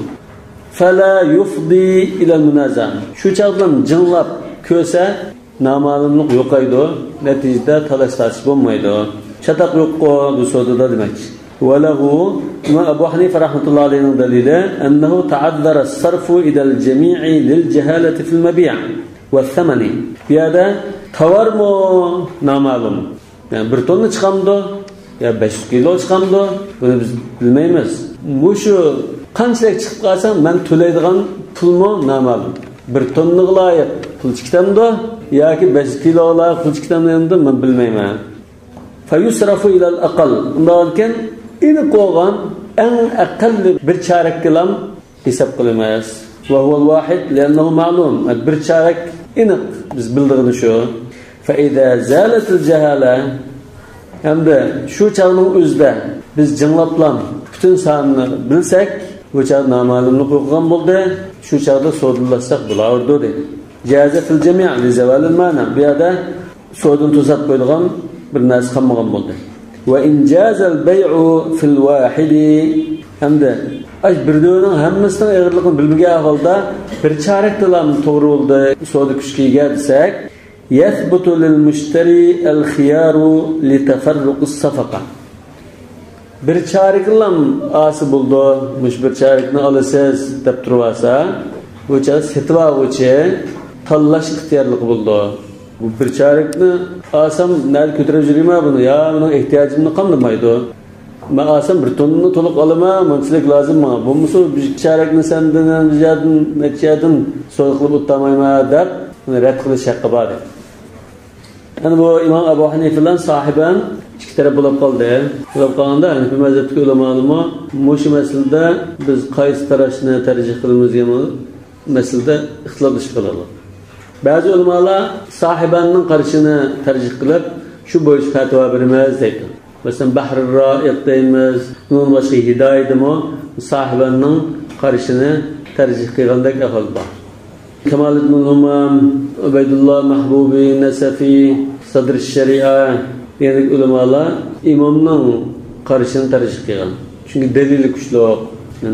فلا يفضي إلى المنازعة. شۇ چاغدىن جىڭلاپ كۆرسە، نامەلۇملۇق يوقايدۇ، نەتىجىدە تالاش-تارتىش بولمايدۇ. چاتاق يوققۇ بۇ سودىدا دېمەكچى. وله، ئىمام ئەبۇ ھەنىفە رەھمەتۇللاھى ئەلەيھىنىڭ دەلىلى، أنه تعذر الصرف إلى الجميع للجهالة في المبيع والثمن. بۇ يەردە تاۋارمۇ نامەلۇم. يەنى بىر توننا چىقامدۇ؟ يا بەش يۈز كىلو چىقامدۇ؟ بۇنى بىز بىلمەيمىز. مۇشۇ قانچىلىك چىقىپ قالسا، مەن تۆلەيدىغان پۇلمۇ نامەلۇم. بىر توننىغا لايىق پۇل چىقىتامدۇ؟ ياكى بەش يۈز كىلوغا لايىق پۇل چىقىتامدۇ، مەن بىلمەيمەن. فيصرف إلى الأقل. ئۇنداقكەن، ئېنىق بولغان ئەڭ ئەقەللى بىر چارەككىلام ھېساب قىلىمىز. وهو الواحد لأنه معلوم. بىر چارەك ئېنىق، بىز بىلىدىغىنى شۇ. فإذا زالت الجهالة. ئەمدى شۇ چاغنىڭ ئۆزىدە بىز جىڭلاپلا پۈتۈن ساننى بىلسەك، بۇ چاغ نامەلۇملۇق يوقىغان بولدى. شۇ چاغدا سودىلاشساق بولاۋېرىدۇ، دەيدۇ. جاز في الجميع لزوال المانع. بۇ يەردە سودىنى توساپ قويىدىغان بىر نەرسە قالمىغان بولدى. وإن جاز البيع في الواحد. ئەمدى ئاش بىر دۆۋىنىڭ ھەممىسىنىڭ ئېغىرلىقىنى بىلمىگەن ئەھۋالدا بىر چارەكتىلا توغرا بولدى، سودا كۈچكە ئىگە دېسەك، يثبت للمشتري الخيار لتفرق الصفقة. بىر چارىكىنىلا ئالسا بولىدۇ، مۇشۇ بىر چارىكنى ئالىسىز دەپ تۇرۇۋالسا، بۇ چاغدا سېتىۋالغۇچى تاللاش ئىختىيارلىقى بولىدۇ. بۇ بىر چارىكنى ئالسام، نەدە كۆتۈرۈپ يۈرىمەن بۇنى؟ يا مېنىڭ ئېھتىياجىمنى قامدىمايدۇ. مەن ئالسام، بىر توننىنى تولۇق ئالىمەن، مانچىلىك لازىم ماڭا. بولمىسا، بىر چارەكنى سەندىن، بىر يەردىن، نەچچە يەردىن سودا قىلىپ ئولتۇرمايمەن دەپ، بۇنى رەت قىلىش ھەققى بار، دەيدۇ. يەنى بۇ ئىمام ئەبۇ ھەنىفە بىلەن ساھىبەن ئىككى تەرەپ بولۇپ قالدى. بولۇپ قالغاندا ھەنىفىي مەزھەپتىكى ئۆلىمالىرمۇ مۇشۇ مەسىلىدە بىز قايسى قاراشنى تەرجىھ قىلىمىز دېگەن مەسىلىدە ئىختىلاپلىشىپ قالىدۇ. بەزى ئۆلىمالار ساھىبەننىڭ قارىشىنى تەرجىھ قىلىپ، شۇ بويىچە پەتىۋا بېرىمىز دەيدۇ. مەسىلەن، بەھرۇر رائىق دەيمىز، ئۇنىڭدىن باشقا ھىدايىدىمۇ ساھىبەننىڭ قارىشىنى تەرجىھ قىلغاندەك ئەھۋال بار. كامالىدىن ھۇمام، ئۇبەيدۇللا مەھبۇبى، نەسەفى، سەدر شەرىئە دېگەندەك ئۆلىمالار ئىمامنىڭ قارىشىنى تەرجىھ قىلغان. چۈنكى دەلىلى كۈچلۈك،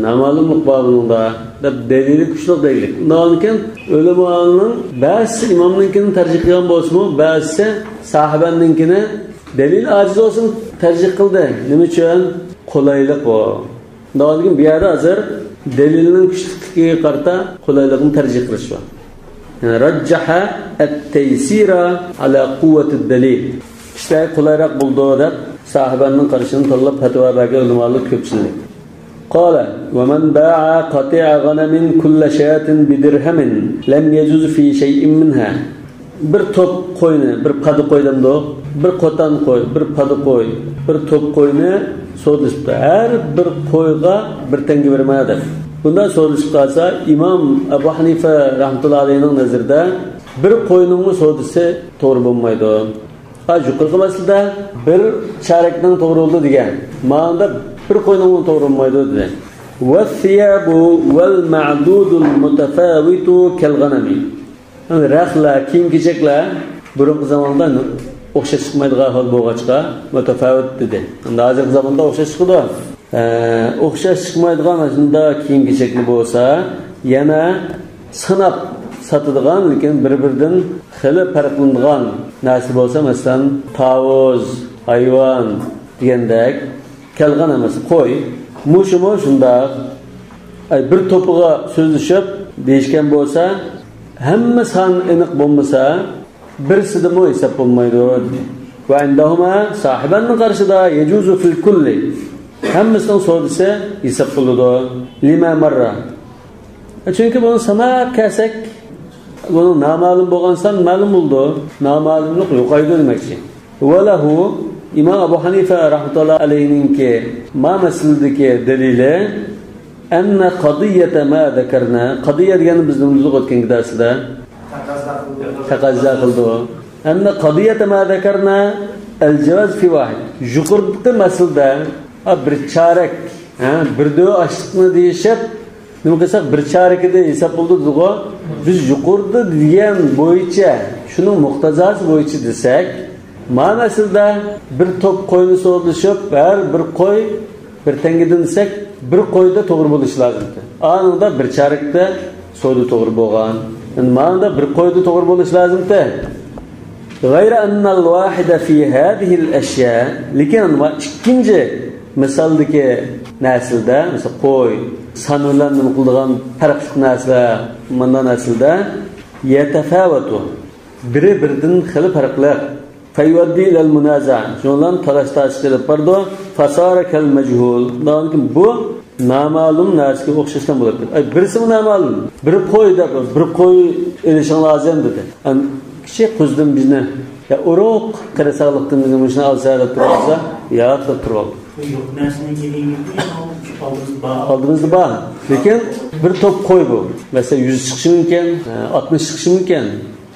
نامەلۇملۇق بار بۇنىڭدا دەپ دەلىلى كۈچلۈك دەيلى. ئۇنداقكەن ئۆلىمانىڭ بەزىسى ئىمامنىڭكىنى تەرجىھ قىلغان بولسىمۇ، بەزىسى ساھىبەننىڭكىنى دەلىل ئاجىز بولسۇن تەرجىھ قىلدى. نېمە ئۈچۈن؟ قولايلىق بۇ. ئۇنداقكەن بۇ يەردە ھازىر دەلىلنىڭ كۈچلۈكلۈكىگە قارىتا قولايلىقنى تەرجىھ قىلىش بار. يەنى رەججەھە ئەت-تەيسىرە ئەلا قۇۋۋەتىد دەلىل. ئىشلار قولايراق بولىدۇ دەپ ساھىبەننىڭ قارىشىنى تاللاپ پەتىۋا بەرگەن ئۆلىمالار كۆپچىلىك. قال، ۋە مەن باءە قەتىئە غەنەمىن كۇللە شاتىن بىدىرھەمىن لەم يەجۇز فى شەيئىن مىنھا. بىر توپ قوينى، بىر پادا قوي دەمدۇق، بىر قوتان قوي، بىر پادا قوي، بىر توپ قوينى سودىلىشىپتۇ. ھەر بىر قويغا بىر تەڭگە بېرىمەن دەپ. بۇنداق سودىلىشىپ قالسا، ئىمام ئەبۇ ھەنىفە رەھمەتۇللا ئەلەيھنىڭ نەزىرىدە بىر قوينىڭمۇ سودىسى توغرا بولمايدۇ. ھا، يۇقىرىقى مەسىلىدە بىر چارەكنىڭ توغرا بولىدۇ دېگەن. مانىدا بىر قوينىڭمۇ توغرا بولمايدۇ دېدى. ۋەسسىيابۇ ۋەل مەدۇدۇل مۇتەفاۋىتۇ كەل غەنەمى. يەنى رەختلەر، كىيىم-كېچەكلەر بۇرۇنقى زاماندا ئوخشاش چىقمايدىغان ئەھۋال بولغاچقا، مۇتەفاۋىت دېدى. ئەمدى ھازىرقى زاماندا ئوخشاش چىقىدۇ. ئە، ئوخشاش چىقمايدىغان ئاشۇنداق كىيىم-كېچەكنى بولسا، يەنە ساناپ ساتىدىغان، لېكىن بىر-بىرىدىن خېلى پەرقلىنىدىغان نەرسە بولسا، مەسىلەن، تاۋۇز، ھايۋان دېگەندەك، كەل غەنەم ئەمەس، قوي. مۇشۇمۇ شۇنداق. ئەي، بىر توپىغا سۆزلىشىپ دېيىشكەن بولسا، ھەممە سان ئېنىق بولمىسا، بىرسىدىمۇ ھېساب بولمايدۇ، دېدى. ۋە ئىندەھۇما، ساھىبەننىڭ قارىشىدا يەجۇزۇ فىل كۇللى، ھەممىسىنىڭ سودىسى ھېساب بولىدۇ. لىما مەررە. چۈنكى بۇنى ساناپ كەلسەك، بۇنىڭ نامەلۇم بولغان سان مەلۇم بولىدۇ. نامەلۇملۇق يوقايدۇ دېمەكچى. ۋە لەھۇ، ئىمام ئەبۇ ھەنىفە رەھمەتۇللا ئەلەيھنىڭكى ما مەسىلىدىكى دەلىلى، ئەننە قەزىيەتە ما زەكەرنا. قەزىيە دېگەننى بىز نېمە دېدۇق ئۆتكەنكى دەرسىدە؟ تەقەززا قىلدى. ئەننە قەزىيەتە ما زەكەرنا ئەل جاۋاز فى ۋاھىد. يۇقىرىقى مەسىلىدە، ھا، بىر چارەك، ھا، بىر دۆۋە ئاشلىقنى دېيىشىپ، نېمە قىلساق، بىر چارىكىدە ھېساب بولدى دېدىغۇ. بىز يۇقىرىدا دېگەن بويىچە، شۇنىڭ مۇقتەزاسى بويىچە دېسەك، مانا ئەسلىدە بىر توپ قوينى سودىلىشىپ، ھەر بىر قوي بىر تەڭگىدىن دېسەك، بىر قويدا توغرا بولۇشى لازىمتى. ئانىڭدا بىر چارىكتە سودا توغرا بولغان. ئەمدى مانىدا بىر قويدا توغرا بولۇشى لازىمتى. غەيرە ئەننەل ۋاھىدە فى ھازىھىل ئەشيا، لېكىن ما ئىككىنچى مىسالدىكى نەرسىلەردە، مىسال، قوي، سان بىلەن نېمە قىلىدىغان پەرقلىق نەرسىلەر، مۇنداق نەرسىلەردە يەتەفاۋەتۇ، بىرى بىرىدىن خېلى پەرقلىق. فەيۇئەددى ئىلەل مۇنازەئە، شۇنىڭ بىلەن تالاش-تارتىشقا ئېلىپ بارىدۇ. فەسارە كەل مەجھۇل، بۇ نامەلۇم نەرسىگە ئوخشاشلا بولۇپ كېتىدۇ. ئەي، بىرسىمۇ نامەلۇم. بىر قوي دەپ، بىر قوي ئېلىشىڭ لازىم دېدى. ئەن كىشى قۇزدىن بىزنى، يا ئۇرۇق، قېرى ساغلىقتىن بىزنى مۇشۇنى ئالسا دەپ تۇرۇۋالسا، ياق دەپ تۇرۇۋالدى. يوق نەرسىنى كېلىنگىدى، ئالدىمىزدا بار. ئالدىمىزدا بار. لېكىن بىر توپ قوي بۇ. مەسىلەن، يۈز چىقىشى مۇمكىن، ئاتمىش چىقىشى مۇمكىن.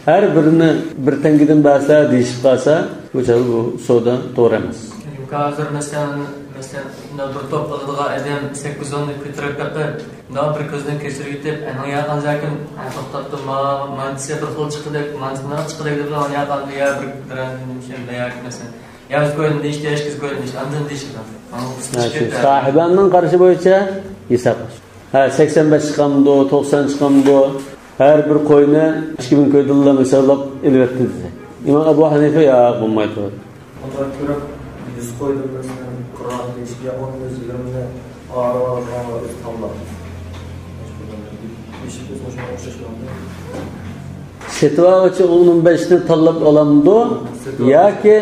ھەر بىرىنى بىر تەڭگىدىن بەرسە دېيىشىپ قالسا، بۇ چاغدا بۇ سودا توغرا ئەمەس. چۈنكى ھازىر مەسىلەن، مەسىلەن، مۇنداق بىر توپ ئالىدىغان ئادەم سەككىز ئوننى كۆتۈرۈپ بېقىپ، مۇنداق بىر كۆزدىن كەچۈرۈۋېتىپ، ئەنىڭ ياقان زاكىن، ھە، توختاپتۇ، ما-، مانچىسى بىر خىل چىققۇدەك، مانچىسى مۇنداق چىققۇدەك دەپ، ئۇنىڭ ياقان يا بىر، بىر نېمە ياكى مەسىلەن، يا بىز كويدىن دېيىش، يا ئىككىز كويدىن دېيىش، ئاندىن دېيىشىدۇ. ساھىبەننىڭ قارىشى بويىچە ھېساب. ھە، سەكسەن بەش چىقامدۇ، توقسان چىقامدۇ؟ ھەر بىر قوينى ئىككى مىڭ كويدىنلا ھېسابلاپ ئېلىۋەتتى دېدى. ئىمام ئەبۇ ھەنىفە، ياق، بولمايدۇ. ئۇنداق كۆرۈپ، يۈز قويدىن مەسىلەن، قىرىق، يا ئون، يۈز يىگىرمىنى ئارا ئارا ئۆزى تاللاپ. سېتىۋالغۇچى ئون، ئون بەشنى تاللاپ ئالامدۇ؟ سېتىۋالغۇچى. ياكى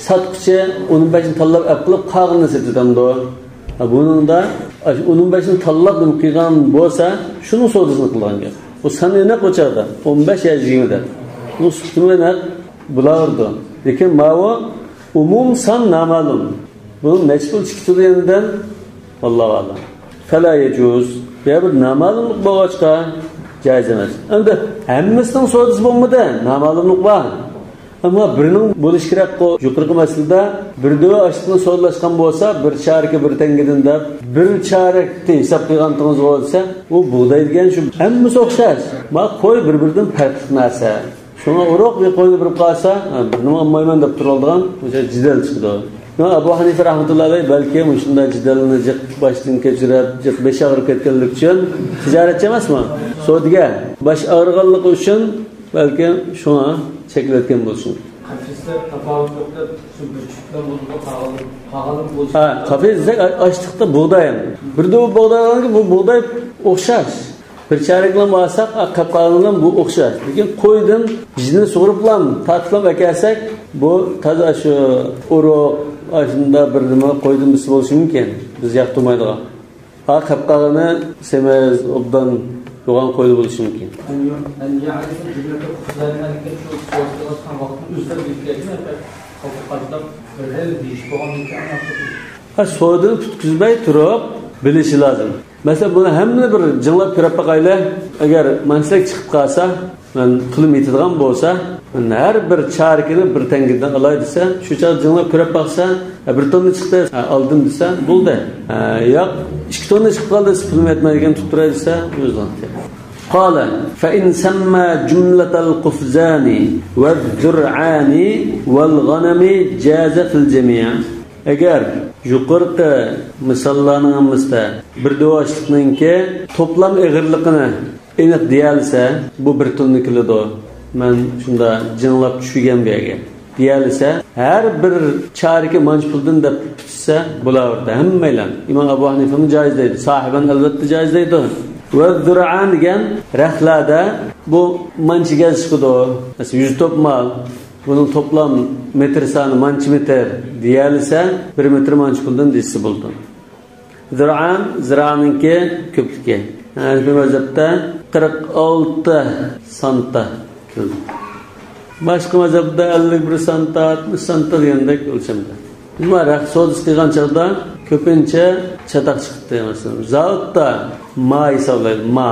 ساتقۇچى ئون، ئون بەشنى تاللاپ ئەپ قىلىپ، قالغىنىنى سېتىۋېتەمدۇ؟ ھە، بۇنىڭدا ئاشۇ ئون، ئون بەشنى تاللاپ نېمە قىلغان بولسا، شۇنىڭ سودىسىنى قىلغان گەپ. بۇ سان ئېنىق ئۇ چاغدا، ئون بەش يا يىگىرمە دەپ. بۇنىڭ سۈپىتىمۇ ئېنىق بولاۋېرىدۇ. لېكىن ماۋۇ ئومۇم سان نامەلۇم. بۇ مەجھۇل چىقىپ تۇرىدۇ يېنىدىن. ۋاللاھۇ ئەلەم. فلا يجوز. يا بىر نامەلۇملۇق بولغاچقا جائىز ئەمەس. ئەمدى ھەممىسىنىڭ سودىسى بولمىدى. نامەلۇملۇق بار. ئەمما بىرىنىڭ بولۇشى كېرەكقۇ. يۇقىرىقى مەسىلىدە بىر دۆۋە ئاشلىقنى سودىلاشقان بولسا، بىر چارىكى بىر تەڭگىدىن دەپ، بىر چارەكنى ھېساب قىلغانتىڭىز بولسا، ئۇ بۇغداي دېگەن شۇ ھەممىسى ئوخشاش. ما قوي بىر-بىرىدىن پەرقلىق نەرسە. شۇڭا ئۇرۇق بىر قوينى بېرىپ قالسا، ھە، بىرنېمە ئالمايمەن دەپ تۇرۇۋالىدىغان مۇشۇ جېدەل چىقىدۇ. شۇڭا ئەبۇ ھەنىفە رەھمەتۇللا ئەلەيھ بەلكى مۇشۇنداق جېدەلنى جىق باشتىن كەچۈرۈپ، جىق بېشى ئاغرىپ كەتكەنلىكى ئۈچۈن، تىجارەتچى ئەمەسمۇ؟ سودىگەر. باش ئاغرىغانلىقى ئۈچۈن بەلكىم شۇڭا چەكلەتكەن بولسۇن. قەپەسلەر تاپاۋەت يوق دەپ، شۇ بىر چۈشۈپ بىلەن بولىدۇ، قالغانلىق، قالغانلىق بولسا. ھە، قەپەس دېسەك، ئا-، ئاشلىقتا بۇغداي. بىر دۆۋە بۇغداي ئالغاندىكىن، بۇ بۇغداي ئوخشاش. بىر چارەكلەم ئالساق، ئا، قاپقالغىنىڭ بۇ ئوخشاش. لېكىن قويدىن جىنىنى سۇغۇرۇپلام، تارتىپلام ئەكەلسەك، بۇ تازا شۇ ئۇرۇق، ئاشۇنداق بىر نېمە قويدىن بىرسى بولۇشى مۇمكىن. بىز ياقتۇرمايدىغان. ھا، قاپقالغىنى سېمىز، ئوبدان يوغان قويدا بولۇشى مۇمكىن. ئەن يو-، ئەن يەئرىفە جۈملەتە خۇزاينەنىكەن شۇ سوۋغاتقا قاپقان ئۆزلەر بىلىپ كەلگەن، قاپقالدىم بىر خىل دېيىش بولغاندىكىن، ئەمما ھە، سودىنى پۈتكۈزمەي تۇرۇپ بىلىشى لازىم. مەسىلەن، بۇنى ھەممىنى بىر جىڭلاپ كۆرۈپ باقايلى. ئەگەر مانچىلىك چىقىپ قالسا، مەن پۇلۇم يېتىدىغان بولسا، مەن ھەر بىر چارىكىنى بىر تەڭگىدىن ئالاي دېسە، شۇ چاغدا جىڭلاپ كۆرۈپ باقسا، ھە، بىر توننا چىقتى، ھە، ئالدىم دېسە، بولدى. ھە، ياق، ئىككى توننا چىقىپ قالدى دېسە، پۇلۇم يەتمەيدىكەن، تۇتۇپ تۇراي دېسە، ئۆزىنىڭ. قال، فإن سمى جملة القفزان والذرعان والغنم جاز في الجميع. ئەگەر يۇقىرىقى مىساللارنىڭ ھەممىسىدە بىر دۆۋە ئاشلىقنىڭكى توپلام ئېغىرلىقىنى ئېنىق دېيەلىسە، بۇ بىر توننا كېلىدۇ. مەن شۇنداق جىڭلاپ چۈشۈرگەن بۇ يەرگە. دېيەلىسە، ھەر بىر چارىكى مانچە پۇلدىن دەپ پۈتسە بولاۋېرىدۇ. ھەممەيلەن. ئىمام ئەبۇ ھەنىفەمۇ جايىز دەيدۇ. ساھىبەن ئەلۋەتتە جايىز دەيدۇ. ۋە زۇرئان دېگەن رەخلەدە بۇ مانچە گەز چىقىدۇ. مەسىلەن، يۈز توپ مال. بۇنىڭ توپلام مېتىر سانى مانچە مېتىر دېيەلىسە، بىر مېتىر مانچە پۇلدىن دېسە بولىدۇ. زىرائەن، زىرائەننىڭكى كۆپلۈكى. ھەنەفىي مەزھەپتە قىرىق ئالتە سانتا كېلىدۇ. باشقا مەزھەپتە ئەللىك بىر سانتا، ئاتمىش سانتا دېگەندەك ئۆلچەمدە. بىز مانا رەخت سودىسى قىلغان چاغدا كۆپىنچە چاتاق چىقتى. مەسىلەن، زاۋۇتتا ما ھېسابلايدۇ، ما.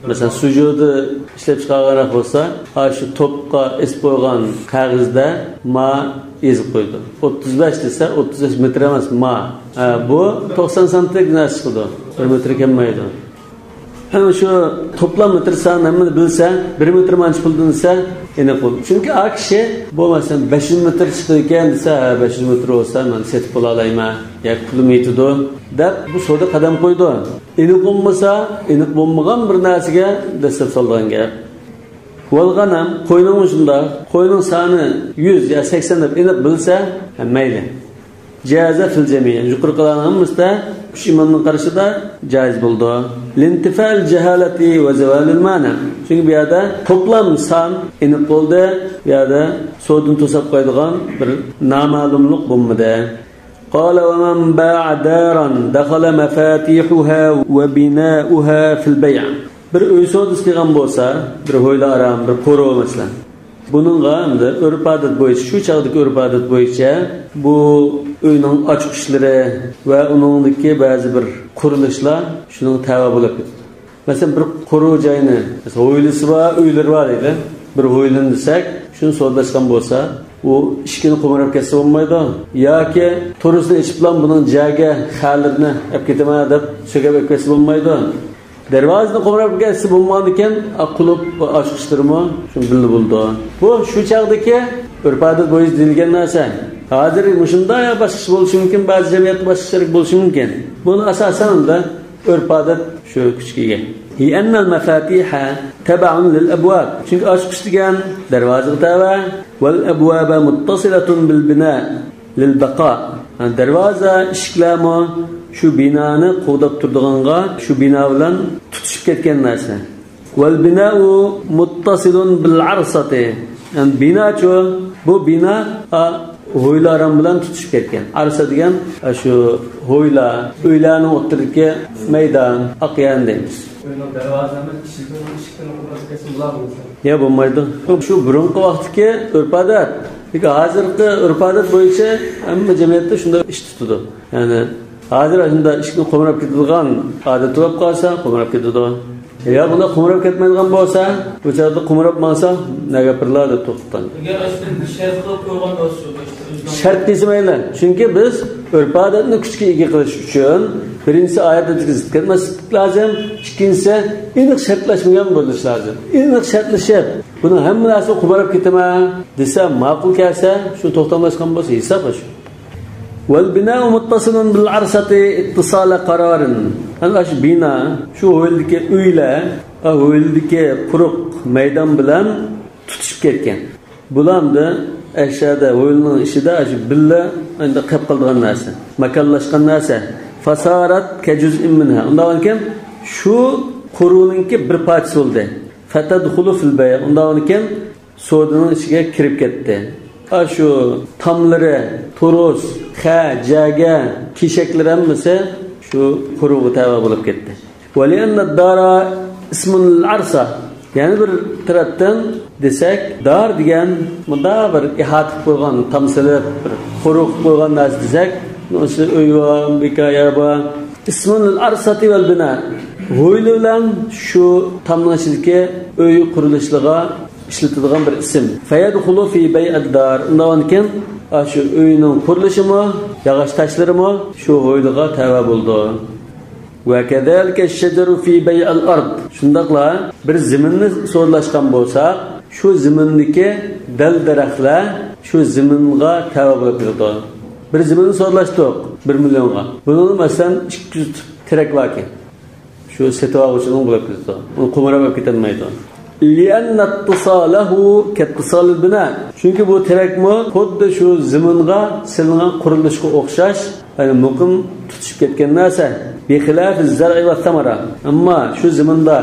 مەسىلەن، سۇژۇدا ئىشلەپ چىقارغانراق بولسا، ھا، شۇ توپقا ئېسىپ قويغان قەغەزدە ما يېزىپ قويىدۇ. ئوتتۇز بەش دېسە، ئوتتۇز بەش مېتىر ئەمەس، ما. ھە، بۇ توقسان سانتىمېتىر نەرسە چىقىدۇ. بىر مېتىر كەلمەيدۇ. ئەنە شۇ توپلام مېتىر سانىنى ھەممىنى بىلسە، بىر مېتىر مانچە پۇلدىن دېسە، ئېنىق بولىدۇ. چۈنكى ئا كىشى، بۇ مەسىلەن، بەش يۈز مېتىر چىقىدىكەن دېسە، ھە، بەش يۈز مېتىر بولسا، مەن سېتىپ بولالايمەن، ياكى پۇلۇم يېتىدۇ، دەپ بۇ سودا قەدەم قويىدۇ. ئېنىق بولمىسا، ئېنىق بولمىغان بىر نەرسىگە دەسسەپ سالىدىغان گەپ. ۋەل غەنەم، قوينىڭمۇ شۇنداق. قوينىڭ سانى يۈز يا سەكسەن دەپ ئېنىق بىلسە، ھە، مەيلى. جازە فىل جەمىئ. يۇقىرىقىلارنىڭ ھەممىسىدە ئۈچ ئىمامنىڭ قارىشىدا جايىز بولىدۇ. لىنتىفەل جەھالەتى ۋە زەۋەلىل مەنە. چۈنكى بۇ يەردە توپلام سان ئېنىق بولدى. بۇ يەردە سودىنى توساپ قويىدىغان بىر نامەلۇملۇق بولمىدى. قال ومن باع دارا دخل مفاتيحها وبناؤها في البيع. بىر ئۆي سودىسى قىلغان بولسا، بىر ھويلا ئارام، بىر قورۇ مەسىلەن. بۇنىڭغا ئەمدى ئۆرپ-ئادەت بويىچە، شۇ چاغدىكى ئۆرپ-ئادەت بويىچە بۇ ئۆينىڭ ئاچقۇچلىرى ۋە ئۇنىڭدىكى بەزى بىر قۇرۇلۇشلار شۇنىڭغا تەۋە بولۇپ كېتىدۇ. مەسىلەن، بىر قورۇ جاينى، مەسىلەن، ھويلىسى بار، ئۆيلىرى بار دەيلى. بىر ھويلىنى دېسەك، شۇنى سودىلاشقان بولسا، ئۇ ئىشىكىنى قومۇراپ كەتسە بولمايدۇ. ياكى تورۇسنى ئېچىپلا بۇنىڭ جاگە خەلىرىنى ئەپ كېتىمەن دەپ سۆكەپ ئەپ كەتسە بولمايدۇ. دەرۋازىنى قومۇراپ كەتسە بولمىغاندىكىن، ئا، قۇلۇپ ۋە ئاچقۇچلىرىمۇ شۇ بىللە بولىدۇ. بۇ شۇ چاغدىكى ئۆرپ-ئادەت بويىچە دېيىلگەن نەرسە. ھازىر مۇشۇنداق يا باشقىچە بولۇشى مۇمكىن، بەزى جەمئىيەتتە باشقىچىراق بولۇشى مۇمكىن. بۇنى ئاساسەن ئەمدى ئۆرپ-ئادەت شۇ كۈچكە ئىگە. لأن المفاتيح تبع للأبواب. چۈنكى ئاچقۇچ دېگەن دەرۋازىغا تەۋە. والأبواب متصلة بالبناء للبقاء. يەنى دەرۋازا، ئىشىكلەرمۇ شۇ بىنانى قوغداپ تۇرىدىغانغا، شۇ بىنا بىلەن تۇتىشىپ كەتكەن نەرسە. والبناء متصل بالعرصة. يەنى بىناچۇ، بۇ بىنا، ئا، ھويلا ئارام بىلەن تۇتىشىپ كەتكەن. ئارسا دېگەن، ئا، شۇ ھويلا، ئۆيلەرنىڭ ئوتتۇرىدىكى مەيدان، ئاق يەرنى دەيمىز. ئۆينىڭ دەرۋازىسى ئەمەس، ئىشىكىنىڭ، ئىشىكىنىڭ ئوتتۇرىسىغا كەتسە بولار بولسا. يا، بولمايدۇ. شۇ بۇرۇنقى ۋاقىتتىكى ئۆرپ-ئادەت. لېكىن ھازىرقى ئۆرپ-ئادەت بويىچە ھەممە جەمئىيەتتە شۇنداق ئىش تۇتىدۇ. يەنى ھازىر ئاشۇنداق ئىشىكنى قومراپ كېتىدىغان ئادەت بولۇپ قالسا، قومراپ كېتىدۇ. يا بۇنداق قومراپ كەتمەيدىغان بولسا، بۇ چاغدا قومراپ ماڭسا، نەگە بىرلا دەپ توختىتىدۇ. ئەگەر ئاشۇنداق بىر شەرت قىلىپ قويغان بولسا، شەرت دېسە مەيلى. چۈنكى بىز ئۆرپ-ئادەتنى كۈچكە ئىگە قىلىش ئۈچۈن، بىرىنچىسى، ئايەتتىكىگە زىت كەتمەسلىك لازىم. ئىككىنچىسى، ئېنىق شەرتلەشمىگەن بولۇش لازىم. ئېنىق شەرتلىشىپ، بۇنىڭ ھەممە نەرسىنى قومراپ كېتىمەن دېسە، ماقۇل كەلسە، شۇ توختاملاشقان بولسا، ھېساب شۇ. والبناء متصل بالعرصة اتصال قرار. ئەنە شۇ بىنا، شۇ ھويلىدىكى ئۆيلەر، ئا، ھويلىدىكى قۇرۇق مەيدان بىلەن تۇتىشىپ كەتكەن. بۇلامدا ئەشەدە ھويلىنىڭ ئىچىدە شۇ بىللە ئەندى قېپ قالىدىغان نەرسە، ماكانلاشقان نەرسە. فصارت كجزء منها. ئۇنداق ئىكەن، شۇ قورۇنىڭكى بىر پارچىسى بولدى. فتدخل في البيع. ئۇنداق ئىكەن، سودىنىڭ ئىچىگە كىرىپ كەتتى. ئاشۇ تاملىرى، تورۇس، خە، جەگە، كېشەكلىرى ھەممىسى شۇ قورۇغا تەۋە بولۇپ كەتتى. ولأن الدار اسم للعرصة. يەنە بىر تەرەپتىن دېسەك، دار دېگەن مۇنداق بىر ئىھاتە قىلىپ قويغان، تام سېلىپ، بىر قورۇق قىلىپ قويغان نەرسە دېسەك، ئۆي بار، بىكايە بار. اسم للعرصة والبناء. ھويلا بىلەن شۇ تامنىڭ ئىچىدىكى ئۆي قۇرۇلۇشلىرىغا ئىشلىتىدىغان بىر ئىسىم. فيدخل في بيع الدار. ئۇنداق ئىكەن، ئاشۇ ئۆينىڭ قۇرۇلۇشىمۇ، ياغاچ تاشلىرىمۇ شۇ ھويلىغا تەۋە بولىدۇ. وكذلك الشجر في بيع الأرض. شۇنداقلا بىر زېمىننى سودىلاشقان بولساق، شۇ زېمىندىكى دەل-دەرەخلەر شۇ زېمىنغا تەۋە بولۇپ كېتىدۇ. بىر زېمىننى سودىلاشتۇق بىر مىليونغا. بۇنىڭدا، مەسىلەن، ئىككى يۈز تۈپ تېرەك باركەن. شۇ سېتىۋالغۇچىنىڭ بولۇپ كېتىدۇ. ئۇنى قومراپ ئېلىپ كېتەلمەيدۇ. لأن اتصاله كاتصال البناء. چۈنكى بۇ تېرەكمۇ خۇددى شۇ زېمىنغا سېلىنغان قۇرۇلۇشقا ئوخشاش، يەنى مۇقىم تۇتۇشۇپ كەتكەن نەرسە. بخلاف الزرع والثمرة. ئەمما شۇ زېمىندا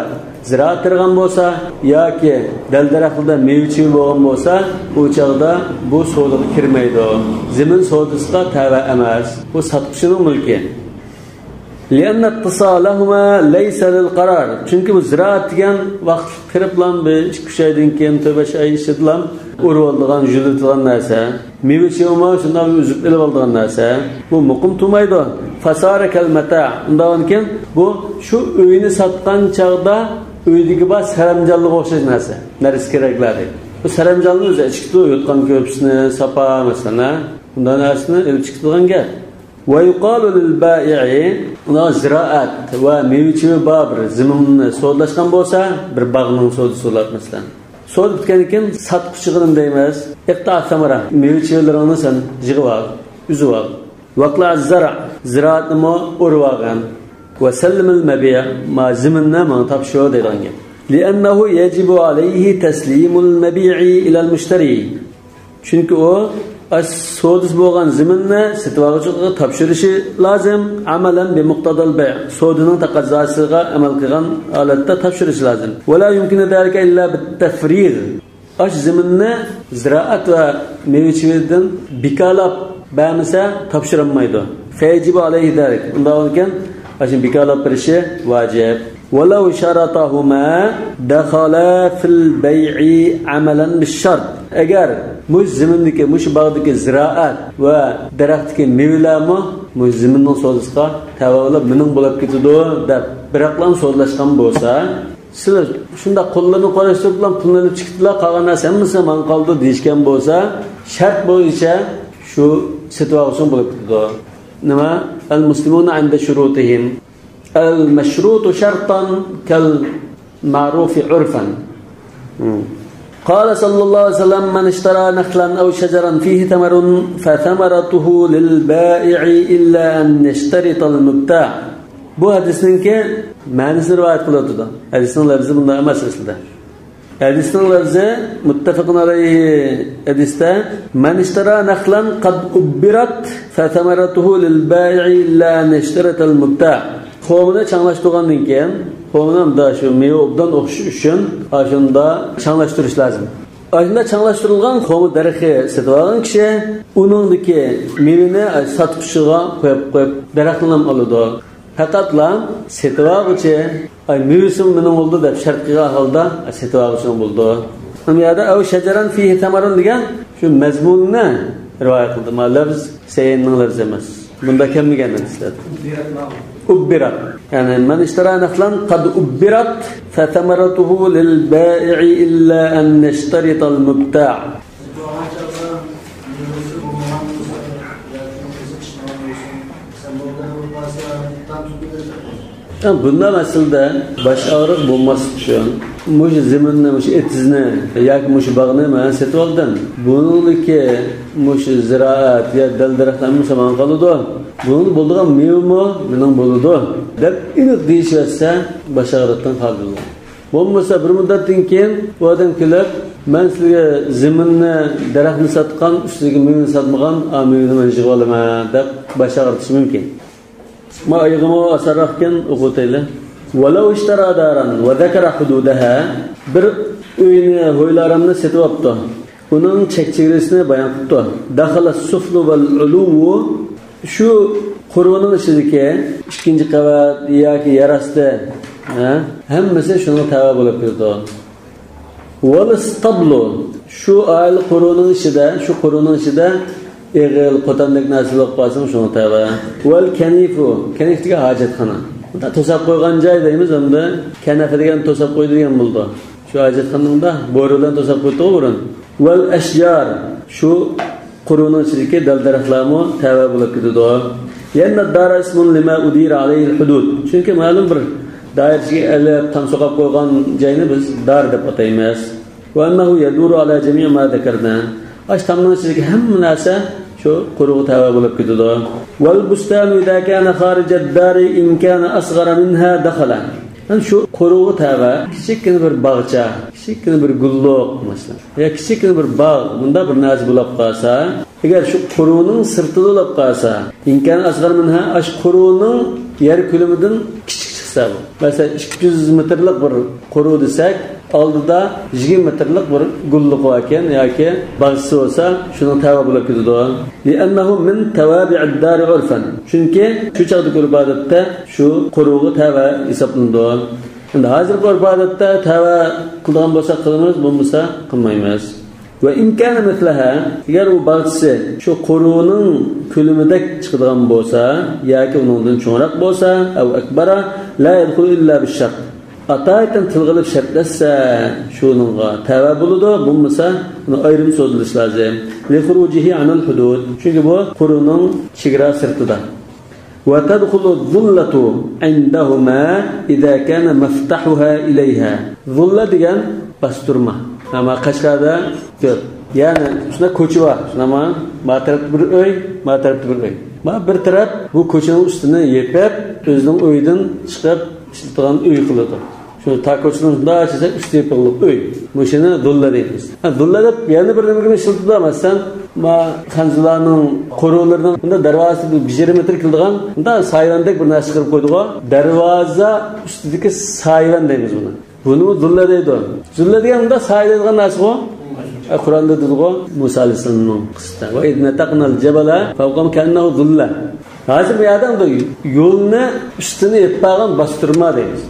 زىرائەت تېرىغان بولسا ياكى دەل-دەرەخلىدە مېۋە-چېۋە بولغان بولسا، ئۇ چاغدا بۇ سودىغا كىرمەيدۇ. زېمىن سودىسىغا تەۋە ئەمەس. بۇ ساتقۇچىنىڭ مۈلكى. لأن اتصالهما ليس للقرار. چۈنكى بۇ زىرائەت دېگەن ۋاقىتلىق قىرىپلام بىر ئىككى-ئۈچ ئايدىن كېيىن، تۆت-بەش ئاي ئىچىدىلام ئورۇۋالىدىغان، يۈزۈلىدىغان نەرسە. مېۋە-چېۋىمۇ شۇنداق ئۈزۈپ ئېلىۋالىدىغان نەرسە. بۇ مۇقىم تۇرمايدۇ. فصار كالمتاع. ئۇنداقكەن، بۇ شۇ ئۆينى ساتقان چاغدا ئۆيدىكى بار سەرەمجانلىققا ئوخشاش نەرسە. نەرسە كېرەكلەردەك. بۇ سەرەمجاننى ئۆزى ئىچىدۇ، يوتقان-كۆرپىسىنى، ساپا، مەسىلەن، ھە؟ بۇنداق نەرسىنى ئېلىپ چىقىدىغان گەپ. ويقال للبائع، ئۇنىڭ زىرائەت ۋە مېۋە-چېۋە بار بىر زېمىننى سودىلاشقان بولسا، بىر باغنىڭ سودىسى بولۇپ، مەسىلەن. سودا پۈتكەندىن كېيىن ساتقۇچىغا نېمە دەيمىز؟ اقطع الثمرة، مېۋە-چېۋىلىرىڭنى سەن يىغىۋال، ئۈزۈۋال. واقلع الزرع، زىرائەتنىمۇ ئورىۋالغىن. وسلم المبيع، ما زېمىننى ماڭا تاپشۇر دەيدىغان گەپ. لأنه يجب عليه تسليم المبيع إلى المشتري. چۈنكى ئۇ ئاش سودىسى بولغان زېمىننى سېتىۋالغۇچىغا تاپشۇرۇشى لازىم. عملا بمقتضى البيع، سودىنىڭ تەقەززاسىغا ئەمەل قىلغان ھالەتتە تاپشۇرۇشى لازىم. ولا يمكن ذلك إلا بالتفريغ. ئاش زېمىننى زىرائەت ۋە مېۋە-چېۋىدىن بىكارلاپ بەرمىسە تاپشۇرالمايدۇ. فيجب عليه ذلك. ئۇنداق بولغانكەن، ئاشۇنى بىكارلاپ بېرىشى ۋاجىپ. ولو شرطهما دخلا في البيع عملا بالشرط. ئەگەر مۇشۇ زېمىندىكى، مۇشۇ باغدىكى زىرائەت ۋە دەرەختىكى مېۋىلەرمۇ مۇشۇ زېمىننىڭ سودىسىغا تەۋە بولۇپ، مېنىڭ بولۇپ كېتىدۇ دەپ بىراقلا سودىلاشقان بولسا، سىلەر شۇنداق قوللىرىنى قويۇشتۇرۇپلا پۇلنى ئېلىپ چىقىپلا، قالغان نەرسە ھەممىسى ماڭا قالىدۇ دېيىشكەن بولسا، شەرت بويىچە شۇ سېتىۋالغۇچىنىڭ بولۇپ كېتىدۇ. نېمە؟ المسلمون عند شروطهم. المشروط شرطا كالمعروف عرفا. قال صلى الله عليه وسلم: من اشترى نخلا أو شجرا فيه ثمر فثمرته للبائع إلا أن يشترط المبتاع. بۇ ھەدىسنىڭكى مەنىسىنى رىۋايەت قىلىۋاتىدۇ. ھەدىسنىڭ لەپزى بۇنداق ئەمەس ئەسلىدە. ھەدىسنىڭ لەپزى مۇتتەپەقۇن ئەلەيھى ھەدىستە: من اشترى نخلا قد أبرت فثمرته للبائع إلا أن يشترط المبتاع. خومىنى چاڭلاشتۇرغاندىن كېيىن، خومىنى مۇنداق شۇ مېۋە ئوبدان ئوخشىشى ئۈچۈن ئاشۇنداق چاڭلاشتۇرۇش لازىم. ئاشۇنداق چاڭلاشتۇرۇلغان خوما دەرىخى سېتىۋالغان كىشى ئۇنىڭدىكى مېۋىنى ساتقۇچىغا قويۇپ، قويۇپ دەرەخنىلا ئالىدۇ. پەقەتلا سېتىۋالغۇچى، ئاي، مېۋىسىمۇ مېنىڭ بولىدۇ دەپ شەرت قىلغان ھالدا، ئاي، سېتىۋالغۇچىنىڭ بولىدۇ. ئەم يەردە ئەۋ شەجەرەن فىيھى سەمەرۇن دېگەن شۇ مەزمۇننى رىۋايەت قىلدى. ما لەفز سەينىڭ لەفزى ئەمەس. بۇندا كەلمىگەن نەرسىلەر. ئۇببىرات. يەنى مەن ئىشتەرا نەخلەن قەد ئۇببىرات فەسەمەرەتۇھۇ لىل بائىئى ئىللا ئەن يەشتەرىتەل مۇبتاء. ھە، بۇنداق ئەسلىدە باش ئاغرىق بولماسلىق ئۈچۈن مۇشۇ زېمىننى، مۇشۇ ئېتىزنى ياكى مۇشۇ باغنى مەن سېتىۋالدىم. بۇنىڭدىكى مۇشۇ زىرائەت يا دەل-دەرەخلەرمۇ ساڭا قالىدۇ. بۇنىڭدا بولىدىغان مېۋىمۇ مېنىڭ بولىدۇ، دەپ ئېنىق دېيىشىۋەتسە، باش ئاغرىقتىن خالىي بولىدۇ. بولمىسا بىر مۇددەتتىن كېيىن ئۇ ئادەم كېلىپ، مەن سىزگە زېمىننى، دەرەخنى ساتقان، ئۈستىدىكى مېۋىنى ساتمىغان، ئا، مېۋىنى مەن يىغىۋالىمەن دەپ باش ئاغرىتىشى مۇمكىن. ما ئايىغىمۇ ئاسانراقكەن، ئوقۇۋېتەيلى. ۋەلەۋ ئىشتەرا دارەن ۋە زەكەرە ھۇدۇدەھا، بىر ئۆينى، ھويلارامنى سېتىۋاپتۇ. ئۇنىڭ چەك چېگرىسىنى بايان قىپتۇ. دەخەلە سۇفلۇ ۋەل ئۇلۇۋۇ، شۇ قورۇنىڭ ئىچىدىكى ئىككىنچى قەۋەت ياكى يەر ئاستى، ھە؟ ھەممىسى شۇنىڭغا تەۋە بولۇپ كېتىدۇ. ۋەل ئىستابلۇ، شۇ ئائىلە قورۇنىڭ ئىچىدە، شۇ قورۇنىڭ ئىچىدە ئېغىل، قوتاندەك نەرسە بولۇپ قالسىمۇ شۇنىڭغا تەۋە. ۋەل كەنىفۇ، كەنىف دېگەن ھاجەتخانا. بۇندا توساپ قويغان جاي دەيمىز ئەمدى. كەنەفە دېگەن توساپ قويىدۇ دېگەن بولىدۇ. شۇ ھاجەتخانىنىڭدا بورىلارنى توساپ قويۇپتىغۇ بۇرۇن. ۋەل ئەشجار، شۇ قورۇنىڭ ئىچىدىكى دەل-دەرەخلەرمۇ تەۋە بولۇپ كېتىدۇ. لىئەننە دارە ئىسمۇن لىما ئۇدىرە ئەلەيھىل ھۇدۇد. چۈنكى مەلۇم بىر دائىرە ئىچىگە ئېلىپ، تام سوقاپ قويغان جاينى بىز دار دەپ ئاتايمىز. ۋەئەننەھۇ يەدۇرۇ ئەلا جەمىئى ما زەكەرنا. ئاشۇ تامنىڭ ئىچىدىكى ھەممە نەرسە شۇ قورۇغا تەۋە بولۇپ كېتىدۇ. ۋەل بۇستانۇ ئىزا كانە خارىجەد دارى ئىن كانە ئەسغەرە مىنھا دەخەلە. يەنى شۇ قورۇغا تەۋە كىچىككىنە بىر باغچە، كىچىككىنە بىر گۈللۈك، مەسىلەن، يا كىچىككىنە بىر باغ، مۇنداق بىر نەرسە بولۇپ قالسا، ئەگەر شۇ قورۇنىڭ سىرتىدا بولۇپ قالسا، ئىن كانە ئەسغەرە مىنھا، ئاشۇ قورۇنىڭ يەر كۆلىمىدىن كىچىك چىقسا بۇ. مەسىلەن، ئىككى يۈز مېتىرلىق بىر قورۇ دېسەك، ئالدىدا يىگىرمە مېتىرلىق بىر گۈللۈكى باركەن ياكى باغچىسى بولسا، شۇنىڭ تەۋە بولۇپ كېتىدۇ. لىئەننەھۇ مىن تەۋابىئىد دارى ئۇرفەن. چۈنكى شۇ چاغدىكى ئۆرپ-ئادەتتە شۇ قورۇغا تەۋە ھېسابلىنىدۇ. ئەمدى ھازىرقى ئۆرپ-ئادەتتە تەۋە قىلىدىغان بولساق قىلىمىز، بولمىسا قىلمايمىز. ۋە ئىن كانە مىسلەھا، ئەگەر ئۇ باغچىسى شۇ قورۇنىڭ كۆلىمىدەك چىقىدىغان بولسا ياكى ئۇنىڭدىن چوڭراق بولسا، ئەۋ ئەكبەرە، لا يەدخۇلۇ ئىللا بىششەرت. ئاتايىتەن تىلغا ئېلىپ شەرتلەشسە، شۇنىڭغا تەۋە بولىدۇ، بولمىسا ئۇنى ئايرىم سودىلىش لازىم. لىخۇرۇجىھى ئەنىل ھۇدۇد. چۈنكى بۇ قورۇنىڭ چېگرا سىرتىدا. ۋە تەدخۇلۇ زۇللەتۇ ئىندەھۇما ئىزا كانە مەفتەھۇھا ئىلەيھا. زۇللە دېگەن باستۇرما. ئەمما قەشقەردە كۆپ. يەنى شۇنداق كوچا بار. شۇنداقمۇ؟ ما تەرەپتە بىر ئۆي، ما تەرەپتە بىر ئۆي. ما بىر تەرەپ بۇ كوچىنىڭ ئۈستىنى يېپىپ، ئۆزىنىڭ ئۆيىدىن چىقىپ ئىشلىتىدىغان ئۆي قىلىدۇ. شۇ تا كوچىنىڭ شۇنداق چىقسا ئۈستى يېپىقلىق ئۆي. مۇشۇنى زۇللە دەيمىز. ھە، زۇللە دەپ يەنە بىر نېمىگىمۇ ئىشلىتىدۇ. مەسىلەن، ما خەنزۇلارنىڭ قورۇلىرىنىڭ بۇنداق دەرۋازىسى بىر يېرىم مېتىر كېلىدىغان، بۇنداق سايۋاندەك بىر نەرسە قىلىپ قويدىغۇ. دەرۋازا ئۈستىدىكى سايۋان دەيمىز بۇنى. بۇنىمۇ زۇللە دەيدۇ. زۇللە دېگەن مۇنداق سايىلەيدىغان نەرسىغۇ. ئە، قۇرئاندا دېدىغۇ، مۇسا ئەلەيھىسسالامنىڭ قىسسىسىدا. ۋە ئىز نەتەقنەل جەبەلە فەۋقەھۇم كەئەننەھۇ زۇللە. ھازىر بۇ يەردە يولنى ئۈستىنى يېپىپ بارغان باستۇرما دەيمىز.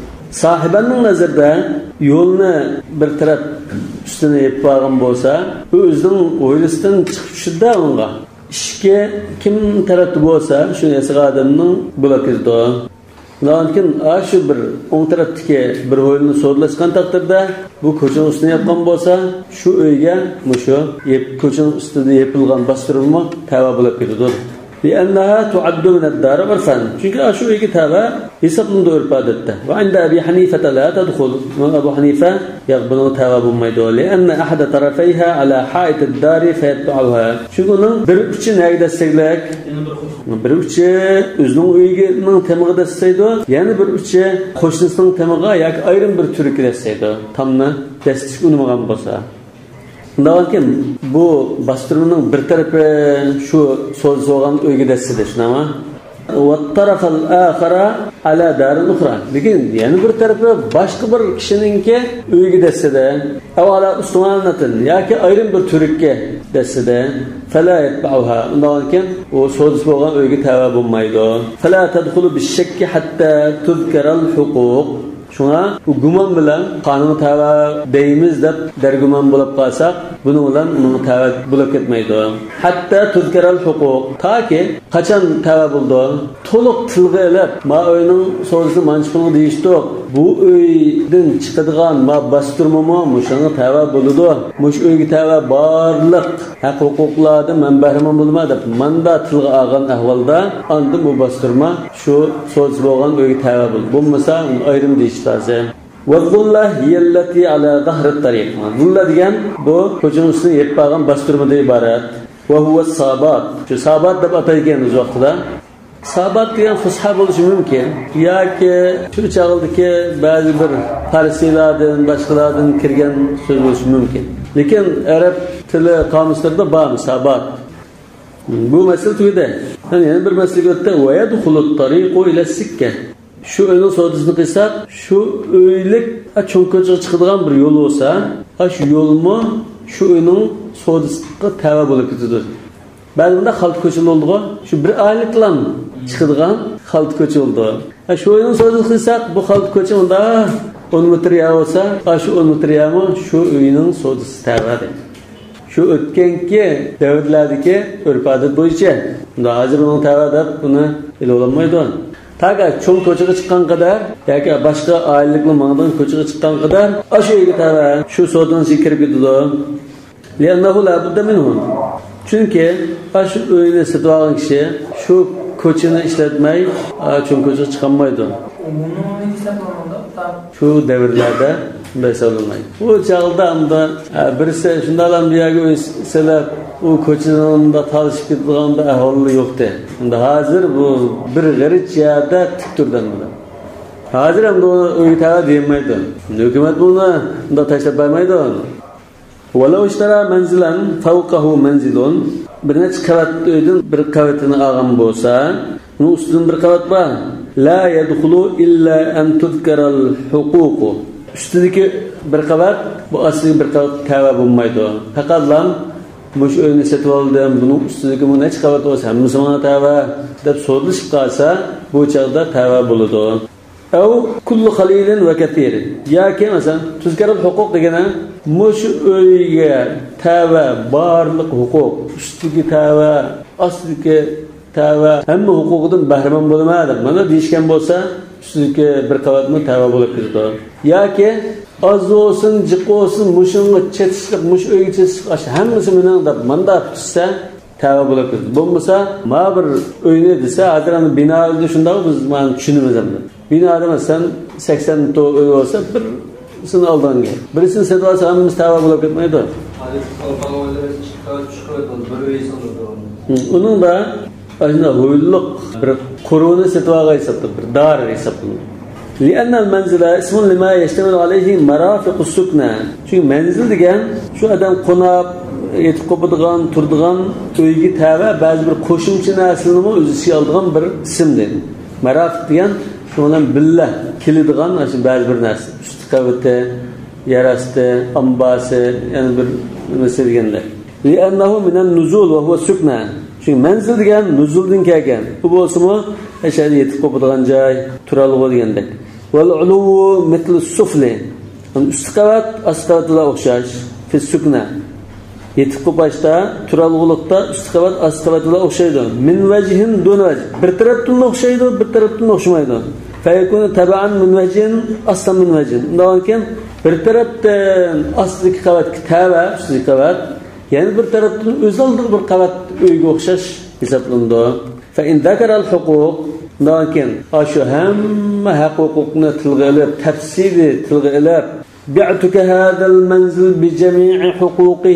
ساھىبەننىڭ نەزىرىدە يولنى بىر تەرەپ ئۈستىنى يېپىپ بارغان بولسا، ئۇ ئۆزىنىڭ ھويلىسىدىن چىقىپ چۈشىدۇ ئۇنىڭغا. ئىشىكى كىم تەرەپتە بولسا، شۇنى ياسىغان ئادەمنىڭ بولۇپ كېتىدۇ. ئۇنىڭدىن كېيىن ئاشۇ بىر ئوڭ تەرەپتىكى بىر ھويلىنى سودىلاشقان تەقدىردە، بۇ كوچىنىڭ ئۈستىنى ياپقان بولسا، شۇ ئۆيگە مۇشۇ يېپ-، كوچىنىڭ ئۈستىدە يېپىلغان باستۇرمىمۇ تەۋە بولۇپ كېتىدۇ. لىئەننەھا تۇئەددۇ مىنەد دارى ئۇرفەن. چۈنكى ئاشۇ ئۆيگە تەۋە ھېسابلىنىدۇ ئۆرپ-ئادەتتە. ۋە ئىندە ئەبى ھەنىفەتە لا تەدخۇل. ئىمام ئەبۇ ھەنىفە، ياق، بۇنىڭغا تەۋە بولمايدۇ. لىئەننە ئەھەدە تەرەفەيھا ئەلا ھائىتىد دارى فەيەتبەئۇھا. چۈنكى ئۇنىڭ بىر ئۇچى نەگە دەسسەيدىلەك؟ بىر ئۇچى ئۆزىنىڭ ئۆيىنىڭ تېمىغا دەسسەيدۇ، يەنە بىر ئۇچى قوشنىسىنىڭ تېمىغا ياكى ئايرىم بىر تۈۋرۈككە دەسسەيدۇ. تامنى دەسسىتىشكە ئۇنىمىغان بولسا. شۇنداقكەن، بۇ باستۇرمىنىڭ بىر تەرىپى شۇ سوزۇلغان ئۆيگە دەسسىدى، شۇنداقمۇ؟ ۋەتتەرەفەل ئاخەرە ئەلا دارىن ئۇخرا. لېكىن يەنە بىر تەرىپى باشقا بىر كىشىنىڭكى ئۆيىگە دەسسىدى. ئەۋ ئەلا ئۇستۇۋانەتىن ياكى ئايرىم بىر تۈۋرۈككە دەسسىدى. فەلا يەتبەئۇھا. ئۇنداقكەن، ئۇ سودىسى بولغان ئۆيگە تەۋە بولمايدۇ. فەلا تەدخۇلۇ بىششەككى ھەتتا تۇزكەرەل ھۇقۇق. شۇڭا بۇ گۇمان بىلەن خانىڭغا تەۋە دەيمىز دەپ دەرگۇمان بولۇپ قالساق، بۇنىڭ بىلەن ئۇنىڭغا تەۋە بولۇپ كەتمەيدۇ. ھەتتا تۇزكەرەل ھوقۇق، تاكى قاچان تەۋە بولىدۇ؟ تولۇق تىلغا ئېلىپ، ما ئۆينىڭ سودىسىنى مانچە پۇلغا دېيىشتۇق، بۇ ئۆيدىن چىقىدىغان ما باستۇرمىمۇ مۇشۇنىڭغا تەۋە بولىدۇ، مۇشۇ ئۆيگە تەۋە بارلىق ھەق ھوقۇقلاردىن مەن بەھرىمەن بولىمەن دەپ ماندا تىلغا ئالغان ئەھۋالدا، ئاندىن بۇ باستۇرما شۇ سودىسى بولغان ئۆيگە تەۋە بولىدۇ. بولمىسا ئۇنى ئايرىم دېيىش لازىم. والظلة هي التي على ظهر الطريق. زۇللە دېگەن بۇ كوچىنىڭ ئۈستىنى يېپىپ ئالغان باستۇرمىدىن ئىبارەت. وهو السابات. شۇ سابات دەپ ئاتايدىكەن ئۆز ۋاقتىدا. سابات دېگەن فۇسھا بولۇشى مۇمكىن ياكى شۇ چاغدىكى بەزى بىر پارسىيلاردىن، باشقىلاردىن كىرگەن سۆز بولۇشى مۇمكىن. لېكىن ئەرەب تىلى قامۇسلىرىدا بارمۇ سابات؟ بۇ مەسىلە تۈگىدى. يەنە، يەنە بىر مەسىلىگە ئۆتتى. ويدخل الطريق إلى السكة. شۇ ئۆينىڭ سودىسىنى قىلساق، شۇ ئۆيلۈك، ئا، چوڭ كوچىغا چىقىدىغان بىر يول بولسا، ئا، شۇ يولمۇ شۇ ئۆينىڭ سودىسىغا تەۋە بولۇپ كېتىدۇ. بەزى بۇنداق خالتا كوچىلار بولىدىغۇ، شۇ بىر ئائىلىلىكلام چىقىدىغان خالتا كوچا بولىدۇ. ئا، شۇ ئۆينىڭ سودىسىنى قىلساق، بۇ خالتا كوچا ئۇندا ئون مېتىر يەر بولسا، ئا، شۇ ئون مېتىر يەرمۇ شۇ ئۆينىڭ سودىسى تەۋە دەيدۇ. شۇ ئۆتكەنكى دەۋرلەردىكى ئۆرپ-ئادەت بويىچە. ئەمدى ھازىر ئۇنىڭ تەۋە دەپ بۇنى ئېلىۋالالمايدۇ. تاكى چوڭ كوچىغا چىققان قەدەر ياكى باشقا ئائىلىلىكنىڭ ماڭىدىغان كوچىغا چىققان قەدەر ئاشۇ ئۆيگە تەۋە شۇ سودىنىڭ ئىچىگە كىرىپ كېتىدۇ. لأنه لا بد منه. چۈنكى ئاشۇ ئۆينى سېتىۋالغان كىشى شۇ كوچىنى ئىشلەتمەي، ئا، چوڭ كوچىغا چىقالمايدۇ. ئومۇمنىڭ ئورنىدا ھېسابلانغاندا، تا- شۇ دەۋرلەردە بۇنداق ھېسابلانمايدۇ. ئۇ چاغدا ئەمدى، ئە، بىرسى شۇنداقلا بۇ يەرگە ئۆي سېلىپ، ئۇ كوچىنىڭ مۇنداق تالىشىپ كېتىدىغان بىر ئەھۋالى يوقتى. ئەمدى ھازىر بۇ بىر غېرىچ يەردە تىك تۇرىدۇ ئەمدى. ھازىر ئەمدى ئۇنى ئۆيگە تەۋە دېيەلمەيدۇ. ھۆكۈمەت بۇنى مۇنداق تاشلاپ بەرمەيدۇ. ولو اشترى منزلا فوقه منزل، بىر نەچچە قەۋەت ئۆيدىن بىر قەۋىتىنى ئالغان بولسا، ئۇنىڭ ئۈستىدىن بىر قەۋەت بار. لا يدخل إلا أن تذكر الحقوق. ئۈستىدىكى بىر قەۋەت بۇ ئاستىدىكى بىر قەۋەتكە تەۋە بولمايدۇ. پەقەتلا مۇشۇ ئۆينى سېتىۋالدىم، بۇنىڭ ئۈستىدىكى بۇ نەچچە قەۋەت بولسا ھەممىسى ماڭا تەۋە دەپ سودىلىشىپ قالسا، بۇ چاغدا تەۋە بولىدۇ. أو كل خليل وكثير. ياكى مەسىلەن، تذكر الحقوق دېگىنى مۇشۇ ئۆيگە تەۋە بارلىق ھوقۇق، ئۈستىگە تەۋە، ئاستىدىكى تەۋە، ھەممە ھوقۇقىدىن بەھرىمەن بولىمەن دەپ مانا دېيىشكەن بولسا، ئۈستىدىكى بىر قەۋەتمۇ تەۋە بولۇپ كېتىدۇ. ياكى ئاز بولسۇن، جىق بولسۇن، مۇشۇنىڭغا چېتىشلىق، مۇشۇ ئۆيگە چېتىشلىق، ئاشۇ ھەممىسى مېنىڭ دەپ مانداق تۇتسا، تەۋە بولۇپ كېتىدۇ. بولمىسا، ما بىر ئۆينى دېسە، ھازىر ئەمدى بىنا ئۆزى شۇنداق، بىز مانا چۈشىنىمىز ئەمدى. بىنا دېمە، سەن سەكسەن تۇغ ئۆي بولسا، بىرسىنى ئالدىڭ گەپ. بىرسىنى سېتىۋالسا، ھەممىمىز تەۋە بولۇپ كەتمەيدۇ. ھازىر ئالغان ئۆيلەر ئىككى قەۋەت، ئۈچ قەۋەت بولدى، بىر ئۆي سېتىلدى. ھە، ئۇنىڭدا ئاشۇنداق ھويلىلىق بىر قورۇنى سېتىۋالغان ھېسابتا، بىر دار ھېسابلىنىدۇ. لأن المنزل اسم لما يشتمل عليه مرافق السكنى. چۈنكى مەنزىل دېگەن شۇ ئادەم قوناق، يېتىپ قوپىدىغان، تۇرىدىغان ئۆيگە تەۋە بەزى بىر قوشۇمچە نەرسىلەرنىمۇ ئۆز ئىچىگە ئالىدىغان بىر ئىسىم دەيدۇ. مەرافىق دېگەن شۇنىڭ بىلەن بىللە كېلىدىغان ئاشۇ بەزى بىر نەرسە. ئۈستى قەۋىتى، يەر ئاستى، ئامباسى، يەنە بىر نېمىسى دېگەندەك. لأنه من النزول وهو السكنى. چۈنكى مەنزىل دېگەن نۇزۇلدىن كەلگەن. بۇ بولسىمۇ ئەشەدە يېتىپ قوپىدىغان جاي، تۇرالغۇ دېگەندەك. والعلو مثل السفل. يەنى ئۈستى قەۋەت ئاستى قەۋەت بىلەن ئوخشاش. في السكنى. يېتىپ قوپاشتا، تۇرالغۇلۇقتا ئۈستى قەۋەت ئاستى قەۋەت بىلەن ئوخشايدۇ. من وجه دون وجه. بىر تەرەپتىن ئوخشايدۇ، بىر تەرەپتىن ئوخشىمايدۇ. فيكون تبعا من وجه، أصلا من وجه. ئۇنداقكەن، بىر تەرەپتىن ئاستىدىكى قەۋەتكە تەۋە، ئۈستىدىكى قەۋەت، يەنە بىر تەرەپتىن ئۆز ئالدىغا بىر قەۋەت ئۆيگە ئوخشاش ھېسابلىنىدۇ. فإن ذكر الحقوق، ئۇنداقكەن، ئاشۇ ھەممە ھەق ھوقۇقنى تىلغا ئېلىپ، تەپسىلىي تىلغا ئېلىپ، بعتك هذا المنزل بجميع حقوقه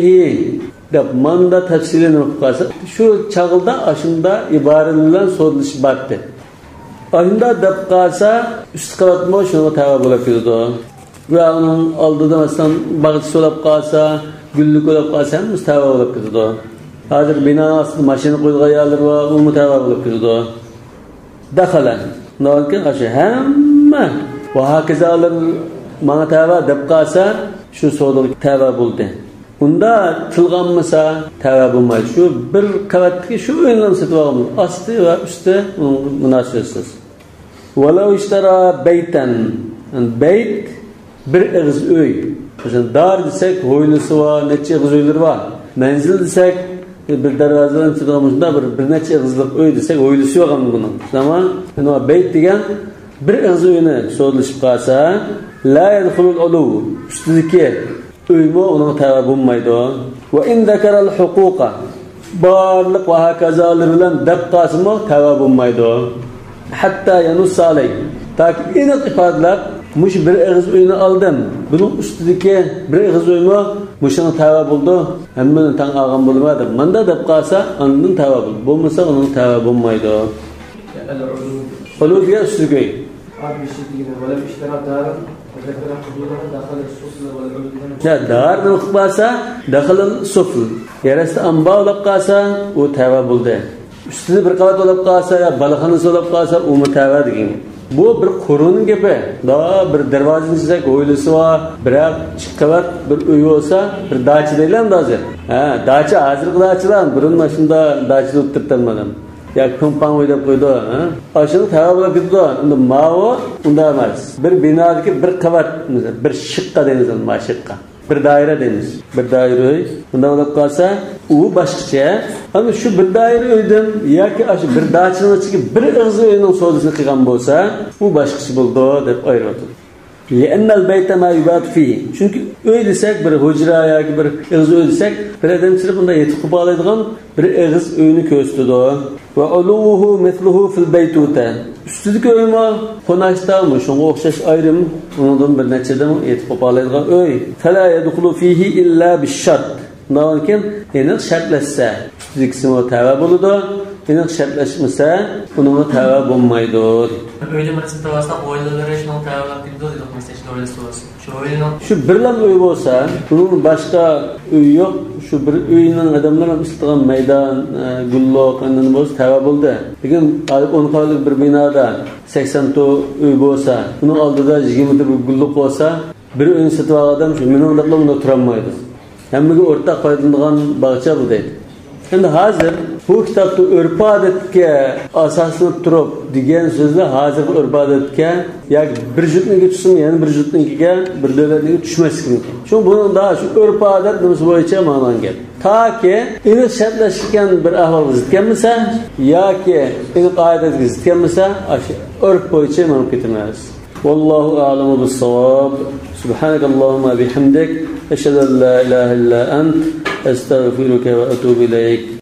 دەپ ماندا تەپسىلىي نېمە قىلىپ قالسا، شۇ چاغدا ئاشۇندا ئىبارە بىلەن سودىلىشىپ بارتتى. ئاشۇندا دەپ قالسا، ئۈستى قەۋەتمۇ شۇنىڭغا تەۋە بولۇپ كېتىدۇ. ۋە ئۇنىڭ ئالدىدا، مەسىلەن، باغچە سولاپ قالسا، گۈللۈك بولۇپ قالسا، ھەممىسى تەۋە بولۇپ كېتىدۇ. ھازىر بىنانىڭ ئاستىدا ماشىنا قويىدىغان يەرلىرى بار، ئۇمۇ تەۋە بولۇپ كېتىدۇ. دەخەلە. ئۇنداقكەن، ئاشۇ ھەممە ۋە ھاكازالار ماڭا تەۋە دەپ قالسا، شۇ سودىغا تەۋە بولدى. ئۇندا تىلغا ئالمىسا، تەۋە بولمايدۇ. شۇ بىر قەۋەتتىكى شۇ ئۆينى سېتىۋالغان، ئاستى ۋە ئۈستى ئۇنىڭغا مۇناسىۋەتسىز. ولو اشترى بيتا، بەيت، بىر ئېغىز ئۆي. مەسىلەن، دار دېسەك، ھويلىسى بار، نەچچە ئېغىز ئۆيلىرى بار. مەنزىل دېسەك، بىر دەرۋازىدىن چىقىدىغان مۇشۇنداق بىر، بىر نەچچە ئېغىزلىق ئۆي دېسەك، ھويلىسى يوق ئەمدى بۇنىڭ. ئەمما، يەنى بەيت دېگەن بىر ئېغىز ئۆينى سودىلىشىپ قالسا، لا يدخل العلو، ئۈستىدىكى ئۆيمۇ ئۇنىڭغا تەۋە بولمايدۇ. وإن ذكر الحقوق، بارلىق ۋە ھاكازالىرى بىلەن دەپ قالسىمۇ تەۋە بولمايدۇ. حتى ينص عليه، تاكى ئېنىق ئىپادىلەپ، مۇشۇ بىر ئېغىز ئۆينى ئالدىم، بۇنىڭ ئۈستىدىكى بىر ئېغىز ئۆيمۇ مۇشۇنىڭ تەۋە بولىدۇ، ھەممىنى تەڭ ئالغان بولىمەن دەپ، مۇنداق دەپ قالسا، ئاندىن تەۋە بولىدۇ. بولمىسا، ئۇنىڭ تەۋە بولمايدۇ. ئۇلۇ دېگەن ئۈستىدىكى ئۆي. ولو اشترى دارا وذكر حدودها دخل السفل والعلو. يا دارنى قىلىپ قالسا، دخل السفل. يەر ئاستى ئامبار بولۇپ قالسا، ئۇ تەۋە بولدى. ئۈستىدە بىر قەۋەت بولۇپ قالسا، يا بالاخانىسى بولۇپ قالسا، ئۇمۇ تەۋە دېگەن گەپ. بۇ بىر قۇرۇنىڭ گېپى. دا بىر دەرۋازىنى چىزسەك، ھويلىسى بار، بىرەر ئىككى قەۋەت بىر ئۆي بولسا، بىر داچا دەيلى ئەمدى ھازىر. ھە، داچا ھازىرقى داچىلار، بۇرۇن ماشۇندا داچا ئولتۇرتالمىدىم. ياكى پىڭپاڭ ئۆي دەپ قويىدۇ، ھە؟ ئاشۇنىڭ تەۋە بولۇپ كېتىدۇ. ئەمدى ماۋۇ ئۇنداق ئەمەس. بىر بىنادىكى بىر قەۋەت، مەسىلەن، بىر شىققا دەيمىز، ما شىققا. بىر دائىرە دەيمىز. بىر دائىرە ئۆي. بۇنداق بولۇپ قالسا، ئۇ باشقىچە. ئەمدى شۇ بىر دائىرە ئۆيدىن ياكى ئاشۇ بىر داچىنىڭ ئىچىگە بىر ئېغىز ئۆينىڭ سودىسىنى قىلغان بولسا، ئۇ باشقىچە بولىدۇ دەپ ئايرىۋاتىدۇ. لأن البيت ما يبات فيه. چۈنكى ئۆي دېسەك، بىر ھۇجرا ياكى بىر ئېغىز ئۆي دېسەك، بىر ئادەم چىقىپ ئۇندا يېتىپ قېلىپ قالالايدىغان بىر ئېغىز ئۆينى كۆرسىتىدۇ. وعلوه مثله في البيتوتة. ئۈستىدىكى ئۆيمۇ قوناشتا مۇشۇنىڭغا ئوخشاش ئايرىم، ئۇنىڭدىن بىر نەچچە ئادەم يېتىپ قېلىپ قالالايدىغان ئۆي. فلا يدخل فيه إلا بالشرط. ئۇنداقكەن، ئېنىق شەرتلەشسە، ئۈستىدىكىسىمۇ تەۋە بولىدۇ، ئېنىق شەرتلەشمىسە، ئۇنىڭغا تەۋە بولمايدۇ. ئۆيدە بىر قىسىم تەۋە بولسا، ھويلىلىرى شۇنىڭغا تەۋە بولۇپ كېتىدۇ دېدۇق، مەسىلەن، ئىچىدە ھويلىسى بولسا. شۇ ھويلىنىڭ شۇ بىرلا ئۆي بولسا، بۇنىڭ باشقا ئۆيى يوق، شۇ بىر ئۆينىڭ ئادەملىرى ئىشلەيدىغان مەيدان، ئە، گۈللۈك، ئاندىن بولسا تەۋە بولدى. لېكىن ئون قەۋەتلىك بىر بىنادا سەكسەن تا ئۆي بولسا، بۇنىڭ ئالدىدا يىگىرمە تا بىر گۈللۈك بولسا، بىر ئۆينى سېتىۋالغان ئادەم شۇ مېنىڭ دەپلا ئۇندا تۇرالمايدۇ. ھەممىگە ئورتاق پايدىلىنىدىغان باغچە بۇ دەيدۇ. ئەمدى ھازىر بۇ كىتابتا ئۆرپ-ئادەتكە ئاساسلىنىپ تۇرۇپ دېگەن سۆزلەر ھازىرقى ئۆرپ-ئادەتكە ياكى بىر جۇتنىڭكىگە چۈشسىمۇ، يەنە بىر جۇتنىڭكىگە، بىر دۆلەتنىڭكىگە چۈشمەسلىكى مۇمكىن. شۇڭا بۇنىڭدا شۇ ئۆرپ-ئادەت نېمىسى بويىچە ماڭىدىغان گەپ. تاكى ئېنىق شەرتلەشكەن بىر ئەھۋالغا زىت كەلمىسە ياكى ئېنىق ئادەتكە زىت كەلمىسە، ئاشۇ ئۆرپ بويىچە مېڭىپ كېتىمىز. والله أعلم بالصواب. سبحانك اللهم وبحمدك، أشهد أن لا إله إلا أنت، أستغفرك وأتوب إليك.